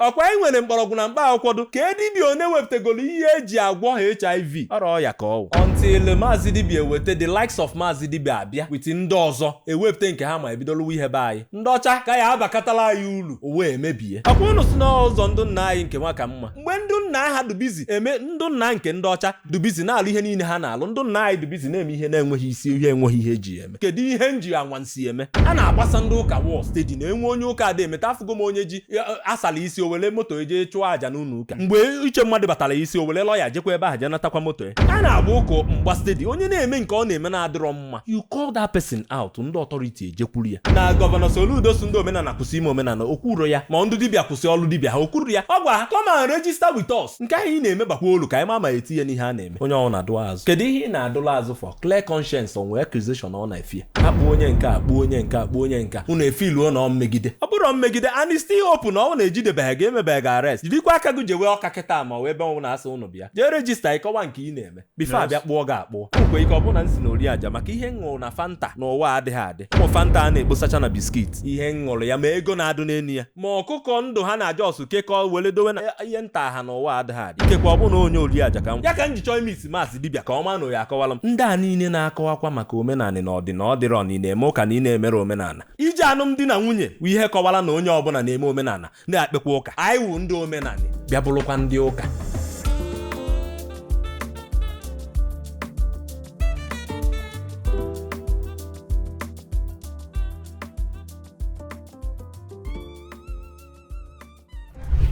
Ọkwa anyị nwere mgbọrọgwụ na mkpa akwụkwọ dụ ka dibịa one wepụtagoro ihe eji agwọ HIV ọrọ ọya ka ọwụ until maazị dibịa eweta the likes of maazị dibịa abịa with ndị ọzọ ewepụta nke ha ma ebidoluwa ihe be anyị. Ndị ọcha ka ya abakọtala anyị uru o wee emebie. Ọkwa unu si n'ụzọ ndụ nna anyị nke nwa ka mma. Mgbe ndụ nna ha dubizi eme ndụ nna nke ndị ọcha dubizi na-alụ ihe niile ha na-alụ, ndụ nna anyị dubizi na-eme ihe na-enweghị isi, ihe enweghị ihe eji ya eme. Kedu ihe m ji anwansi eme? A na-agbasa ndị ụka wọl steady na enwe onye ụka ada emeta. Afụgo m onye ji asala isi o were moto eje chụọ àjà n'ụlọ ụka. Mgbe uche mmadụ batara isi o were lọya jekwa ebe ahụ jee natakwa moto ya. A na-agba ụka mgba steady. Onye na-eme nke ọ na-eme na-adịrọ mma, you call that person out, ndị authority ejekwuru ya. Na gọvanọ Soludo si ndị omenala kwụsị ime omenala, okwuro ya. Ma ndị dibịa kwụsị ọrụ dibịa ha, okwuru ya. Ọ gwa ha, come and register with us. Nke ahụ ị na-eme bakwa olu ka anyị ma ma etinye n'ihe a na-eme. Onye ọ na-adụ azụ, kedu ihe ị na-adụla azụ for clear conscience? O nwee accusation ọ na-efie akpụ onye nke akpụ onye nke akpụ onye nke unu efiluo na ọ mmegide. Ọ bụrụ mmegide and it's still open, ọ na-ejidebeghị gị, emebeghị gị arrest, jirikwa aka gị jewe ọka kịta ma ọ ebe ọnwụ na-asị unu bịa jee register, ịkọwa nke ị na-eme before abịa kpụọ gị akpụọ. Nkwe ike ọ bụ na nsi na ori aja maka ihe m ṅụrụ na Fanta n'ụwa adịghị adị. Ụmụ Fanta a na-ekposacha na biscuit, ihe m ṅụrụ ya ma ego na-adụ n'elu ya ma ọkụkọ ndụ ha na jos kekọọ were dowe na ihe nta ha n'ụwa adịghị adị. Ikekwe ọ bụ na onye ori aja ka m ya ka m ji chọọ ime isi maasị dibịa ka ọ maa na oyi akọwala m. Ndị a niile na-akọwakwa maka omenala na ọdịna ọ dịrọ na ị na-eme ụka na ị na-emere omenala iji alụmdi na nwunye bụ ihe kọwara na onye ọbụla na-eme omenala na-akpekwa ụka. Anyị wụ ndị omenala bịa bụrụkwa ndị ụka.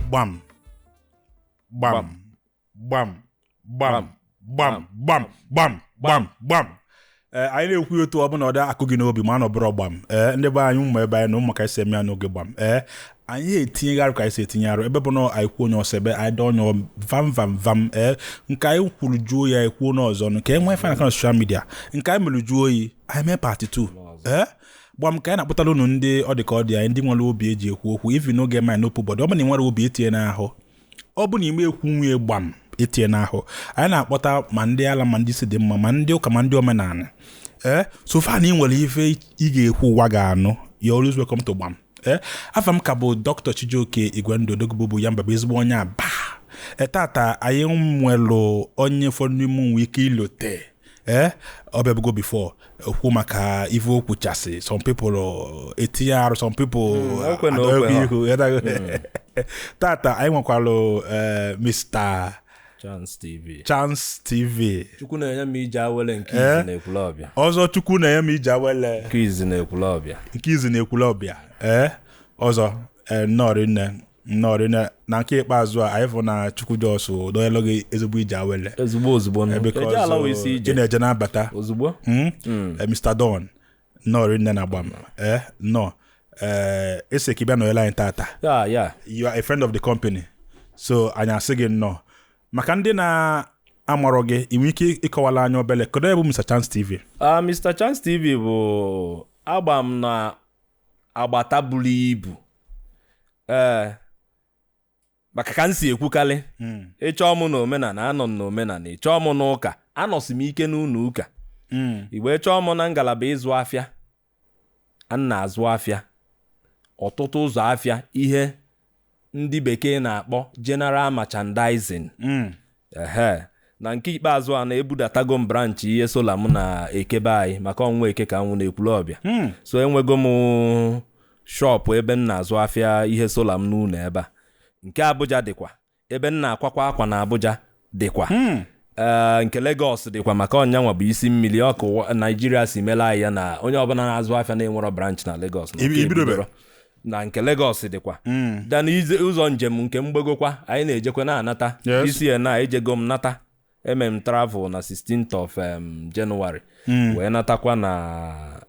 Gbam gbam gbam gbam gbam gbam gbam gbam gbam. Ee, anyị na-ekwu ya otu ọ bụla ọ dị akụ gị n'obi ma a nọbụrụ gbam. Ee, ndị be anyị, ụmụ ebe anyị na ụmụ ka anyị si eme ya n'oge gbam. Ee, anyị etinyegharị ka anyị si etinye arụ ebe bụ na anyị kwuo onye ọsọ ebe anyị dọọ onye vam vam vam. Ee, nke anyị kwuru juo ya ekwuo n'ọzọ nke enwe fana na social media nke anyị mere juo oyi, anyị mee part 2. Ee, gbam ka anyị na-akpụtara unu ndị ọ dị ka ọ dị anyị, ndị nwere obi eji ekwu okwu even n'oge ma n'opu bọdụ. Ọ bụ na ị nwere obi etinye n'ahụ, ọ bụ na ime ekwu nwunye gbam etinye n'ahụ. Anyị na-akpọta ma ndị ala ma ndị si dị mma ma ndị ụka ma ndị omenala. Ee, so far na ị nwere ife ị ga-ekwu ụwa ga-anụ, you always welcome to gbam. Ee, afa m ka bụ Dr. Chijioke Igwendụ Odogwu bụ ya mba bụ ezigbo onye Aba. Ee, tata anyị nwere onye ụfọdụ n'ime nwe ike ilote. Ee, ọ bịabugo before okwu maka ife o kwuchasị some people etinye arụ some people okwe na okwe ha. ihu. Tata anyị nwekwalụ Mr. Chance TV. Chance TV. Chukwu na-enye m ije awele nke izi na Ekwulọbịa. Ọzọ Chukwu na-enye m ije awele nke izi na Ekwulọbịa. Nke izi na Ekwulọbịa. Ee, ọzọ nnọọ rinne, nnọọ rinne. Na nke ikpeazụ a anyị fụ na Chukwu jos dọnyelụ gị ezigbo ije awele. Ezigbo ozugbo eje alawa isi ije ị na-eje na-abata ozugbo. Mr. Don, nnọọ rinne na gbam. Ee, nnọọ. Ee, ese ka ị bịa nọnyere anyị tata. Ya ya. You are a friend of the company, so anyị asị gị nnọọ. Maka ndị na-amarọ gị, ị nwere ike ịkọwala anyị obele kedu ebe bụ Mr. Chance TV? Mr. Chance TV bụ agba m na agbata buru ibu. Ee, maka ka m si ekwukarị, ịchọọ m n'omenala anọ m n'omenala, ịchọọ m n'ụka anọsi m ike n'ụlọ ụka, i wee chọọ m na ngalaba ịzụ afịa, a na-azụ afịa ọtụtụ ụzọ afịa, ihe ndị bekee na-akpọ general merchandising. Ehe, na nke ikpeazụ a na-ebudatago m branch ihe solar m na ekebe anyị maka ọnwa eke ka anwụ na Ekwulọbịa. So enwego m shop ebe m na-azụ afịa ihe solar m n'ụlọ ebe a. Nke Abuja dịkwa, ebe m na-akwakwa akwa na Abuja dịkwa. Ee, nke Lagos dịkwa maka ọnyanwa bụ isi mmiri ọkụ Naijiria si mele anyị ya na onye ọbụla na-azụ afịa na-enwerọ branch na Lagos na nke Ebidobere. Na nke Lagos dịkwa dan ụzọ njem nke mgbegokwa anyị na-ejekwa na-anata. Isi ya na ejego m nata, eme m travel na 16th of January wee natakwa na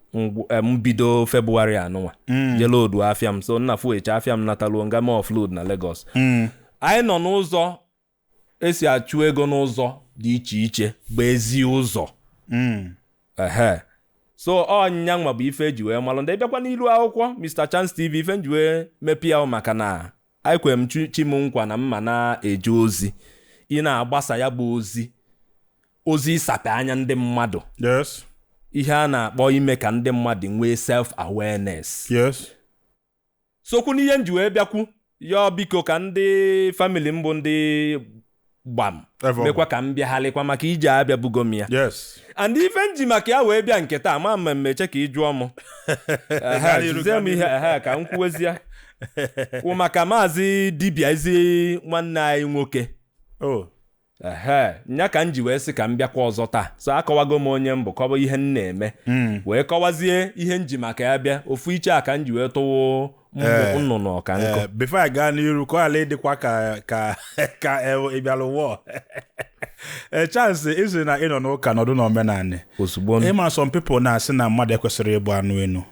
mbido February anụnwa je load afịa m. So nna fuecha afịa m nataluo nga m offload na Lagos. Anyị nọ n'ụzọ esi achụ ego n'ụzọ dị iche iche bụ ezi ụzọ. Ehe, so ọnyịnya nwa bụ ife eji wee malụ ndị bịakwa n'ilu akwụkwọ Mr. Chance TV. Ife nji wee mepee ya maka na anyị kwere m chi m nkwa na mma na-eje ozi, ị na-agbasa ya bụ ozi, ozi ịsape anya ndị mmadụ. Ihe a na-akpọ ime ka ndị mmadụ nwee self awareness. Sokwu n'ihe nji wee bịakwu Yọọ biko ka ndị family m bụ ndị gbam Ebe ọ mekwa ka m bịaghalịkwa maka ije abịa bugo m ya. Yes. And ife m ji maka ya wee bịa nke taa, ma mmemme che ka ị jụọ m. Ehe, Gaa n'iru, jụzie gaa m ihe n'iru. ehe ka m kwuwezie wụ maka maazị dibịa, ezi nwanne anyị nwoke. Oh. Ehe, nya ka m ji wee sị ka m bịakwa ọzọ taa. So akọwago m onye m bụ, kọwa ihe m na-eme, wee kọwazie ihe m ji maka ya bịa. Ofu iche a ka m ji wee tụwo nnụnụ ọka nkụ. Before I gaa n'iru, ka ọ ghara ịdịkwa ka ị bịara ụwa chance isi na ị nọ n'ụka nọdụ n'omenanị. Ozugbo. Ịma some people na-asị na mmadụ ekwesịrị ịbụ anụ enu,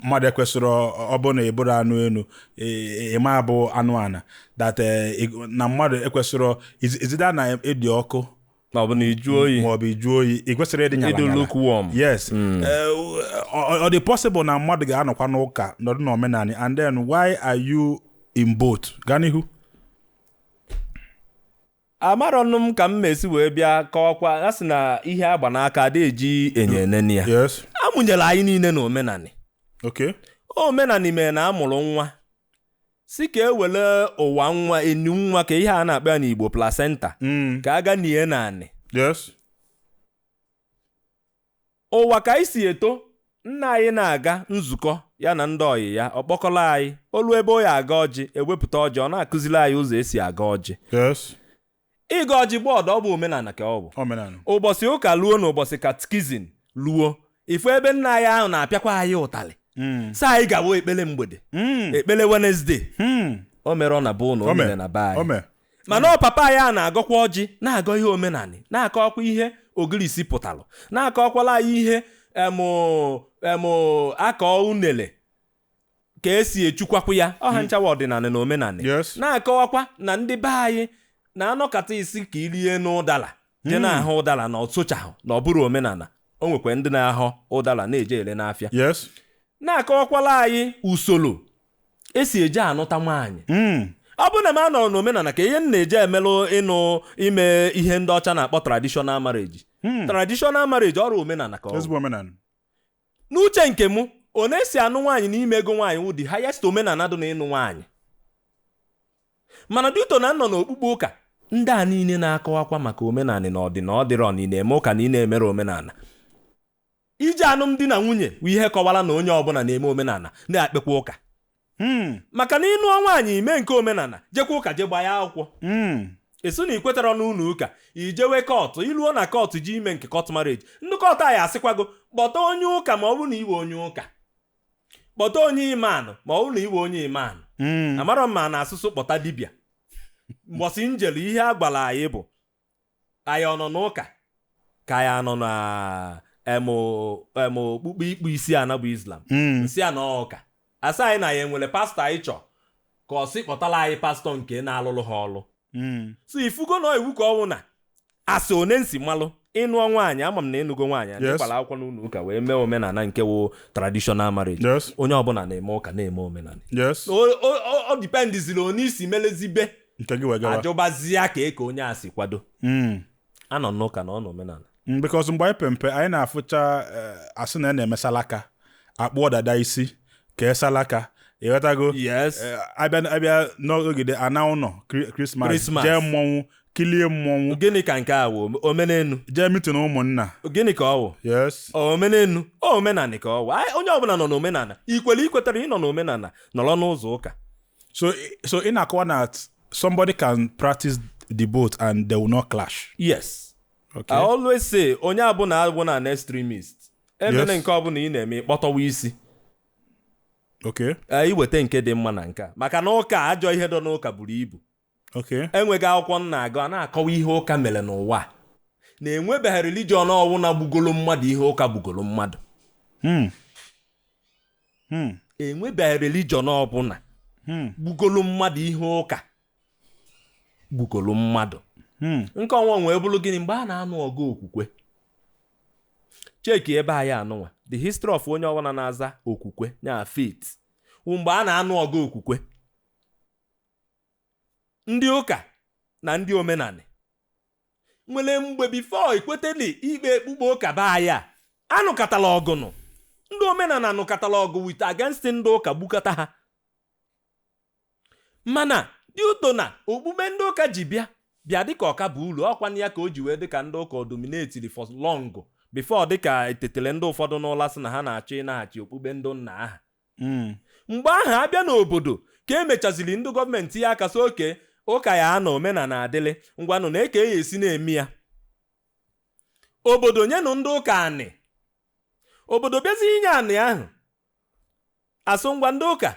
mmadụ ekwesịrị, ọ bụ na ịbụrụ anụ enu, ịma bụ anụ ana, that na mmadụ ekwesịrị izida na ịdị ọkụ ma ọ bụ na ịjụ oyi ma ọ bụ ịjụ oyi, ị kwesịrị ịdị nyala ịdị nyala. Lukewarm. Yes. Ọ dị possible na mmadụ ga-anọkwa n'ụka nọdụ n'omenanị? And then why are you in both? Gaa n'ihu. Amarọnụ m ka m mesi wee bịa kọwakwa. A sị na ihe agba n'aka ada eji enyo enene ya. Amụnyere anyị niile na omenanị. Omenanị mere na amụrụ nwa, si ka e were ụwa nwa, enu nwa, ka ihe a na-akpọ ya n'Igbo placenta, ka a ga nie naanị. Ụwa ka anyị si eto, nna anyị na-aga nzukọ ya na ndị ọyị ya, ọkpọkọrọ anyị olu ebe ọ ya aga ọjị, ewepụta ọjị, ọ na-akụziri anyị ụzọ esi aga ọjị. Ịga ọjị bọọdụ, ọ bụ omenala ka ọ bụ. Omenala. Ụbọchị ụka luo na ụbọchị catechism luo, ifu ebe nna anyị ahụ na-apịakwa anyị ụtalị, sị anyị gawa ekpere mgbede, ekpere Wednesday. O mere ọ na bụ na o mere na be anyị. Ome. Mana ọ papa anyị a na-agọkwa ọjị, na-agọ ihe omenanị, na-akọkwa ihe ogirisi pụtalụ, na-akọkwala anyị ihe emụ emụ akọ unele ka esi echukwakwu ya ọha nchawa ọdịnala na omenanị. Na-akọwakwa na ndị be anyị na-anọkọta isi ka irie n'ụdala je na-ahụ ụdala na ọtụchahụ na ọ bụrụ omenala. O nwekwa ndị na-ahọ ụdala na-eje ele n'afịa. Na-akọwakwala anyị usoro esi eje anụta nwaanyị. Ọ bụrụ na m anọrọ n'omenala, ka ihe m na-eje emelụ ịnụ ime ihe ndị ọcha na-akpọ traditional marriage. Traditional marriage, ọrụ omenala ka ọ bụ. Ezigbo omenala. N'uche nke mụ, ọ na-esi anụ nwaanyị n'ime ego nwaanyị wụ the highest omenala dị n'ịnụ nwaanyị. Mana duto na nọ n'okpukpe ụka, ndị a niile na-akọwakwa maka omenala na ọdịna ọ dịrọ na ị na-eme ụka na ị na-emere omenala. Ije alụmdi na nwunye bụ ihe kọwara na onye ọbụla na-eme omenala na-akpekwa ụka, maka na ịnụọ nwaanyị, ime nke omenala, jekwa ụka, je gbaa ya akwụkwọ, esi na ikwetara n'ụlọ ụka, ijewe court. Iluo na court ji ime nke court marriage, ndị court anyị asịkwago kpọta onye ụka ma ọ bụrụ na iwe onye ụka, kpọta onye imanụ ma ọ bụrụ na iwe onye imanụ. Amarọ m ma na asụsụ kpọta dibịa. Mbọsị njelu, ihe a gwara anyị bụ anyị ọ nọ n'ụka ka anyị anọ na emo emo okpukpe ikpu isi ana bụ Islam. Nsị a na ụka asa anyị na ya enwere pastọ anyị chọ ka ọ sị kpọtara anyị pastọ nke na-alụlụ ha ọlụ. So ifugo na iwu ka ọ wụ na asị one nsi malụ ịnụọ nwaanyị. Ama m na ịnụgo nwaanyị anyị kwara akwụkwọ n'ụlọ ụka wee mee omenala nke wụ traditional marriage. Onye ọbụla na-eme ụka na-eme omenala. Ọ dependiziri onye isi melezibe. Nke gị wee gawa. Ajụbazie ka eke onye a si kwado. Anọ n'ụka na ọ n'omenala. Because mgbe anyị pe mpe, anyị na-afụcha asị na a na-eme salaka, akpụọ dada isi kee salaka, ịghọtago? Yes. Abịa n'ogide ana ụlọ Christmas, Christmas. jee mmọnwụ, kilie mmọnwụ. Gịnị ka nke a wụ? Omenenu. Jee meeting ụmụnna. Gịnị ka ọ wụ? Omenenu, omenanị ka ọ wụ. Onye ọbụla nọ n'omenala, ikwere ikwetara ịnọ n'omenala, nọrọ n'ụzọ ụka. So ị na-akọwa na somebody can practice the both and they will not clash? Yes. Okay. I always say, onye abụna abụna an extremist emene Yes. nke ọbụla ị na-eme, ịkpọtọwa isi. Ee, iweta nke dị mma na nke a, maka na ụka, ajọ ihe dị n'ụka buru ibu. Enweghị akwụkwọ m na-agụ a na-akọwa ihe ụka mere n'ụwa a. Na-enwebeghị religion ọwụna gbugolo mmadụ ihe ụka gbugolo mmadụ. Enwebeghị religion ọbụla gbugolo mmadụ ihe ụka gbugolo mmadụ. Nke ọnwa wee bụrụ gịnị mgbe a na-anụ ọgụ okwukwe? Cheki ebe anyị anụnwa, the history of onye ọbụla na-aza okwukwe ya faith wụ mgbe a na-anụ ọgụ okwukwe, ndị ụka na ndị omenani nwere mgbe before ikweteli ikpe ekpukpe ụka be anyị a anụkatala ọgụnụ. Ndị omenala anụkatala ọgụ with against ndị ụka, gbukata ha. Mana dị ụtọ na okpukpe ndị ụka ji bịa bịa dịka ọka bụ uru ọkwa ya ka o ji wee dịka ndị ụka dominatiri for long before, dịka etetele ndị ụfọdụ n'ụla sị na ha na-achọ ịnaghachi okpukpe ndị nna aha. Mgbe ahụ abịa n'obodo ka emechaziri ndị gọọmenti ya aka so oke ụka ya na omenala adịlị ngwanụ na eke ya esi na-eme ya obodo nyenụ ndị ụka anị. Obodo bịazi inye anị ahụ, asụ ngwa ndị ụka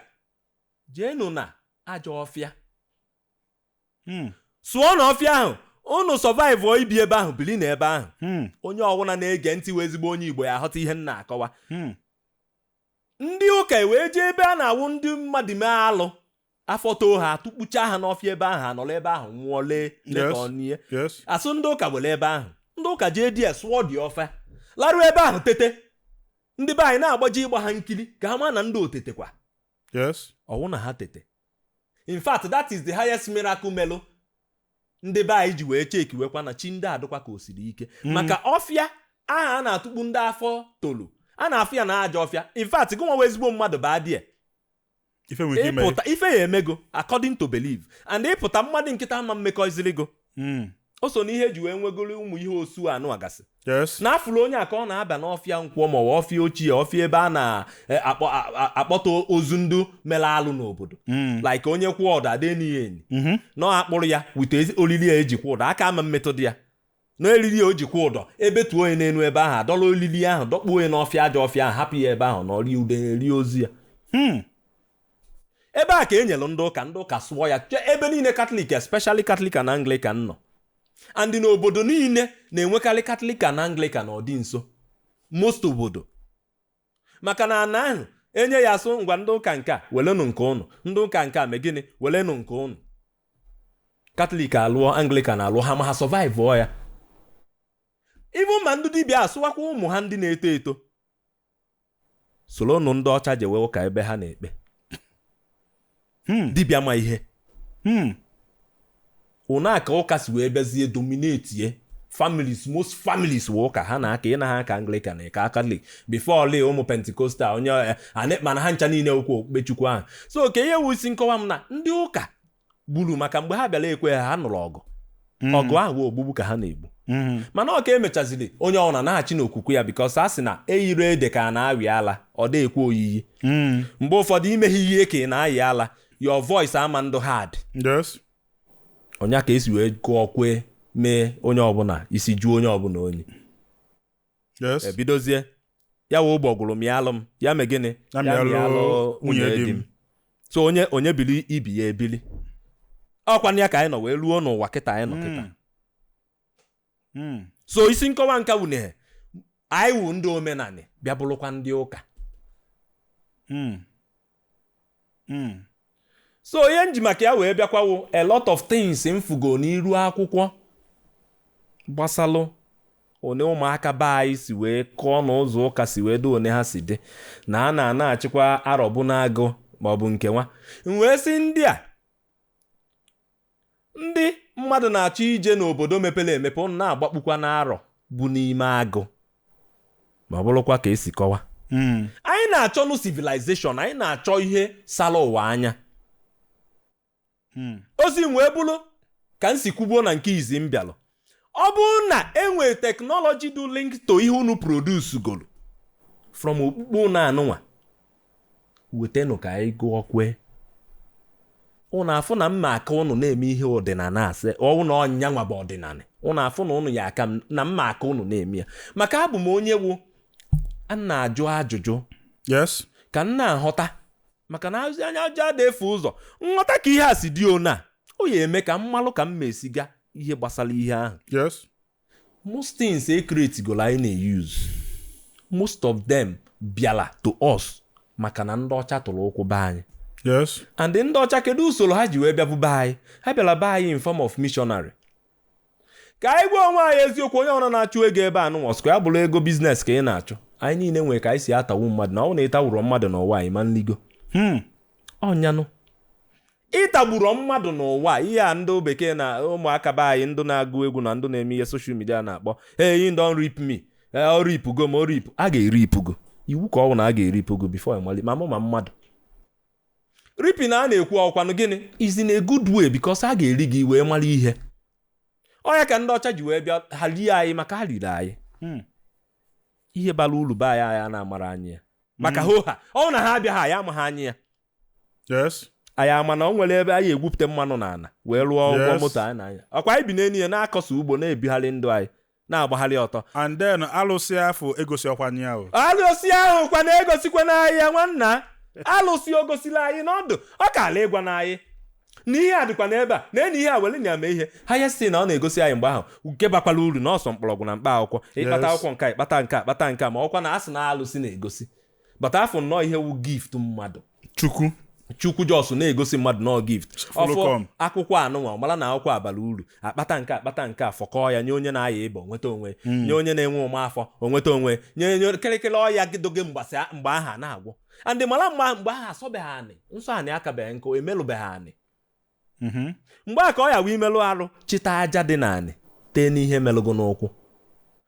jeenụ na ajọ ọfịa, sụọ na ọfịa ahụ unu survive ibi ebe ahụ, bili na ebe ahụ. Onye ọbụla na-ege ntị wee ezigbo onye Igbo ya aghọta ihe m na-akọwa. Ndị ụka wee jee ebe a na-awụ ndị mmadụ mee alụ, afọ too ha, tụkpuchaa ha n'ọfịa ebe ahụ, anọrọ ebe ahụ nwụọ lee leta ọnie. Asụ ndị ụka were ebe ahụ, ndị ụka jee die sụọ dị ọfa, laruo ebe ahụ tete. Ndị be anyị na-agbaji ịgba ha nkiri ka ha ma na ndị otetekwa. Ọwụ na ha tete. In fact, that is the highest miracle melụ ndị be anyị ji wee cheki wekwa na chi ndị adịkwa ka o siri ike, maka ọfịa aha a na-atụkpu ndị afọ tolu a na-afụ ya na ajọ ọfịa. In fact, gị nwa ezigbo mmadụ baa die. Ife nwere ike ime. Ịpụta ife ya emego according to belief, and ịpụta mmadụ nkịta ama mmekọzirigo. O so n'ihe eji wee nwegoro ụmụ ihe osu anụ agasị. Na afụrụ onye a ka ọ na-aba n'ọfịa nkwọ ma ọ bụ ọfịa ochie, ọfịa ebe a na-akpọta ozu ndụ mere alụ n'obodo, like onye kwụọ ụdọ ada enighị eni, nọ akpụrụ ya wite olili ya ejikwa ụdọ aka ama mmetụ dị ya na eriri ya o jikwa ụdọ ebetuo onye n'elu ebe ahụ, adọla olili ahụ dọkpuo onye n'ọfịa, ajọ ọfịa ahụ, hapụ ya ebe ahụ na ọrie ude rie ozu ya. Ebe a ka e nyere ndị ụka, ndị ụka sụọ ya ebe niile. Katọlik, especially Catholic and Anglican nọ, and n'obodo niile na-enwekarị Catholic and Anglican ọ dị nso most obodo, maka na ana ahụ enye ya asụ ngwa ndị ụka nke a welenụ nke ụnụ, ndị ụka nke a mee gịnị, welenụ nke ụnụ. Katọlik alụọ, Anglican alụọ, ha ma ha survive ya. Even ma ndị dibịa asụwakwa ụmụ ha ndị na-eto eto soronụ ndị ọcha jewe ụka ebe ha na-ekpe. Dibịa ma ihe. Ụna ka ụka si wee bịazie dominate families. Most families wụ ụka ha na-aka ị na ha aka Anglican ka Catholic before lee ụmụ Pentecostal onye mana ha ncha niile okwu okpukpe Chukwu ahụ. So ka ihe wu isi nkọwa m na ndị ụka gburu, maka mgbe ha bịara ekwe ha, ha nụrụ ọgụ. Ọgụ ahụ wụ ogbugbu ka ha na-egbu. Mana ọ ka emechaziri onye ọbụla na-achị n'okwukwe ya, because a sị na eyiri ede ka a na-awị ala ọ dị ekwe oyiyi. Mgbe ụfọdụ imeghe ihe ka ị na-ayị ala, your voice ama ndụ hard. Ọnya ka esi wee gụọ kwe mee onye ọbụla isi juo onye ọbụla onyi. Ebidozie ya wee ụgbọgụrụ mịalụ m ya mee gịnị? Ya mịalụ nwunye di m. So onye onye bili ibi ya ebili ọkwa ya ka anyị nọ wee ruo n'ụwa kịta anyị nọ kịta. So isi nkọwa nka wune anyị wụ ndị omenani bịa bụrụkwa ndị ụka. So ihe nji maka ya wee bịakwawo, a lot of things mfugo n'iru akwụkwọ gbasalụ one ụmụaka be anyị si wee kụọ n'ụzọ ụka si wee dị one ha si dị na a na-anachịkwa arọbụ n'agụ maọbụ nke nwa m wee sị ndị a ndị mmadụ na-achọ ije n'obodo mepere emepe ụnụ na-agbakpukwa n'arọ bụ n'ime agụ ma ọ bụrụkwa ka esi kọwa. Anyị na-achọ nụ civilization, anyị na-achọ ihe sara ụwa anya. Ozi m wee bụrụ ka m si kwubuo na nke izi m bịalụ, ọ bụrụ na enwere technology do link to ihe unu produce golu from okpukpe unu anụnwa, wetenụ ka anyị gụọ kwe unu afụ na mma aka unu na-eme ihe ọdịnala, asị ọwụ na ọnya nwa bụ ọdịnala unu afụ na unu ya aka m na mma aka unu na-eme ya, maka abụ m onye wụ a na-ajụ ajụjụ. Ka m na-aghọta, maka na anya aja ada efu ụzọ nghọta ka ihe a si dị ona o ya eme ka m malụ ka m ma esi ga ihe gbasara ihe ahụ. Most things e create golo anyị na-use, most of them bịara to us maka na ndị ọcha tụrụ ụkwụ be anyị. And ndị ọcha, kedu usoro ha ji wee bịa bụ be anyị? Ha bịara be anyị in form of missionary. Ka anyị gwa onwe anyị eziokwu, onye ọbụla na-achụ ego ebe a nụnwa ọsụkwa ya bụrụ ego business ka ị na-achụ, anyị niile nwere ka anyị si atawu mmadụ na ọ bụ na ịtawuro mmadụ n'ụwa anyị ma nligo. Ọnyanụ ịtagburu mmadụ n'ụwa ihe a ndị bekee na ụmụaka be anyị ndị na-agụ egwu na ndị na-eme ihe social media na-akpọ, "Hey, you don rip me." Ọ ripugo ma o rip a ga-eripugo iwu ka ọ bụ na a ga-eripugo before ịmali ma mụ ma mmadụ. Ripping a na-ekwu ọkwanụ gịnị is in a good way, because a ga-eri gị wee mara ihe. Ọ ya ka ndị ọcha ji wee bịa ha rie anyị, maka ha riri anyị. Ihe bara uru be anyị, anyị na-amara anyị ya maka hoha ọ na ha abịaghị, anyị amaghị anyị ya. Anyị ama na o nwere ebe anyị egwupụta mmanụ n'ala wee rụọ ụgbọ moto anyị na-anya. Ọkwa anyị bi n'elu ya na-akọsa ugbo, na-ebigharị ndụ anyị, na-agbagharị ọtọ. And then alụsị afọ egosi ọkwanye ya o. Alụsị ahụ kwa na-egosikwa n'ahịa nwanna. Alụsị o gosila anyị n'ọdụ ọ ka ala ịgwa n'anyị na ihe a dịkwa n'ebe a na enyi ihe a were na eme ihe ha ya si na ọ na-egosi anyị mgbe ahụ nke bakwala uru na ọsọ mkpọrọgwụ na mkpa akwụkwọ ịkpata akwụkwọ nke a, ịkpata nke a, kpata nke a, ma ọkwa na asị na alụsị na-egosi bata afọ nnọọ ihe wu gift mmadụ. Chukwu. Chukwu jos na-egosi mmadụ nọọ gift. Follow ọfọ come. Akwụkwọ anụnwa mara na akwụkwọ abara uru, akpata nke akpata nke a, fọkọọ ya nye onye na-aya ịba onweta onwe, nye onye na-enwe ụma afọ onweta onwe, nye nye kịrịkịrị ọya doge mgbasị mgbe aha na-agwọ and mara mgbe aha asọbeghị anị nsọ anị akabeghị nkụ emelụbeghị anị. Mgbe a ka ọ ya wee imelụ arụ chịta aja dị n'anị tee n'ihe melụgo n'ụkwụ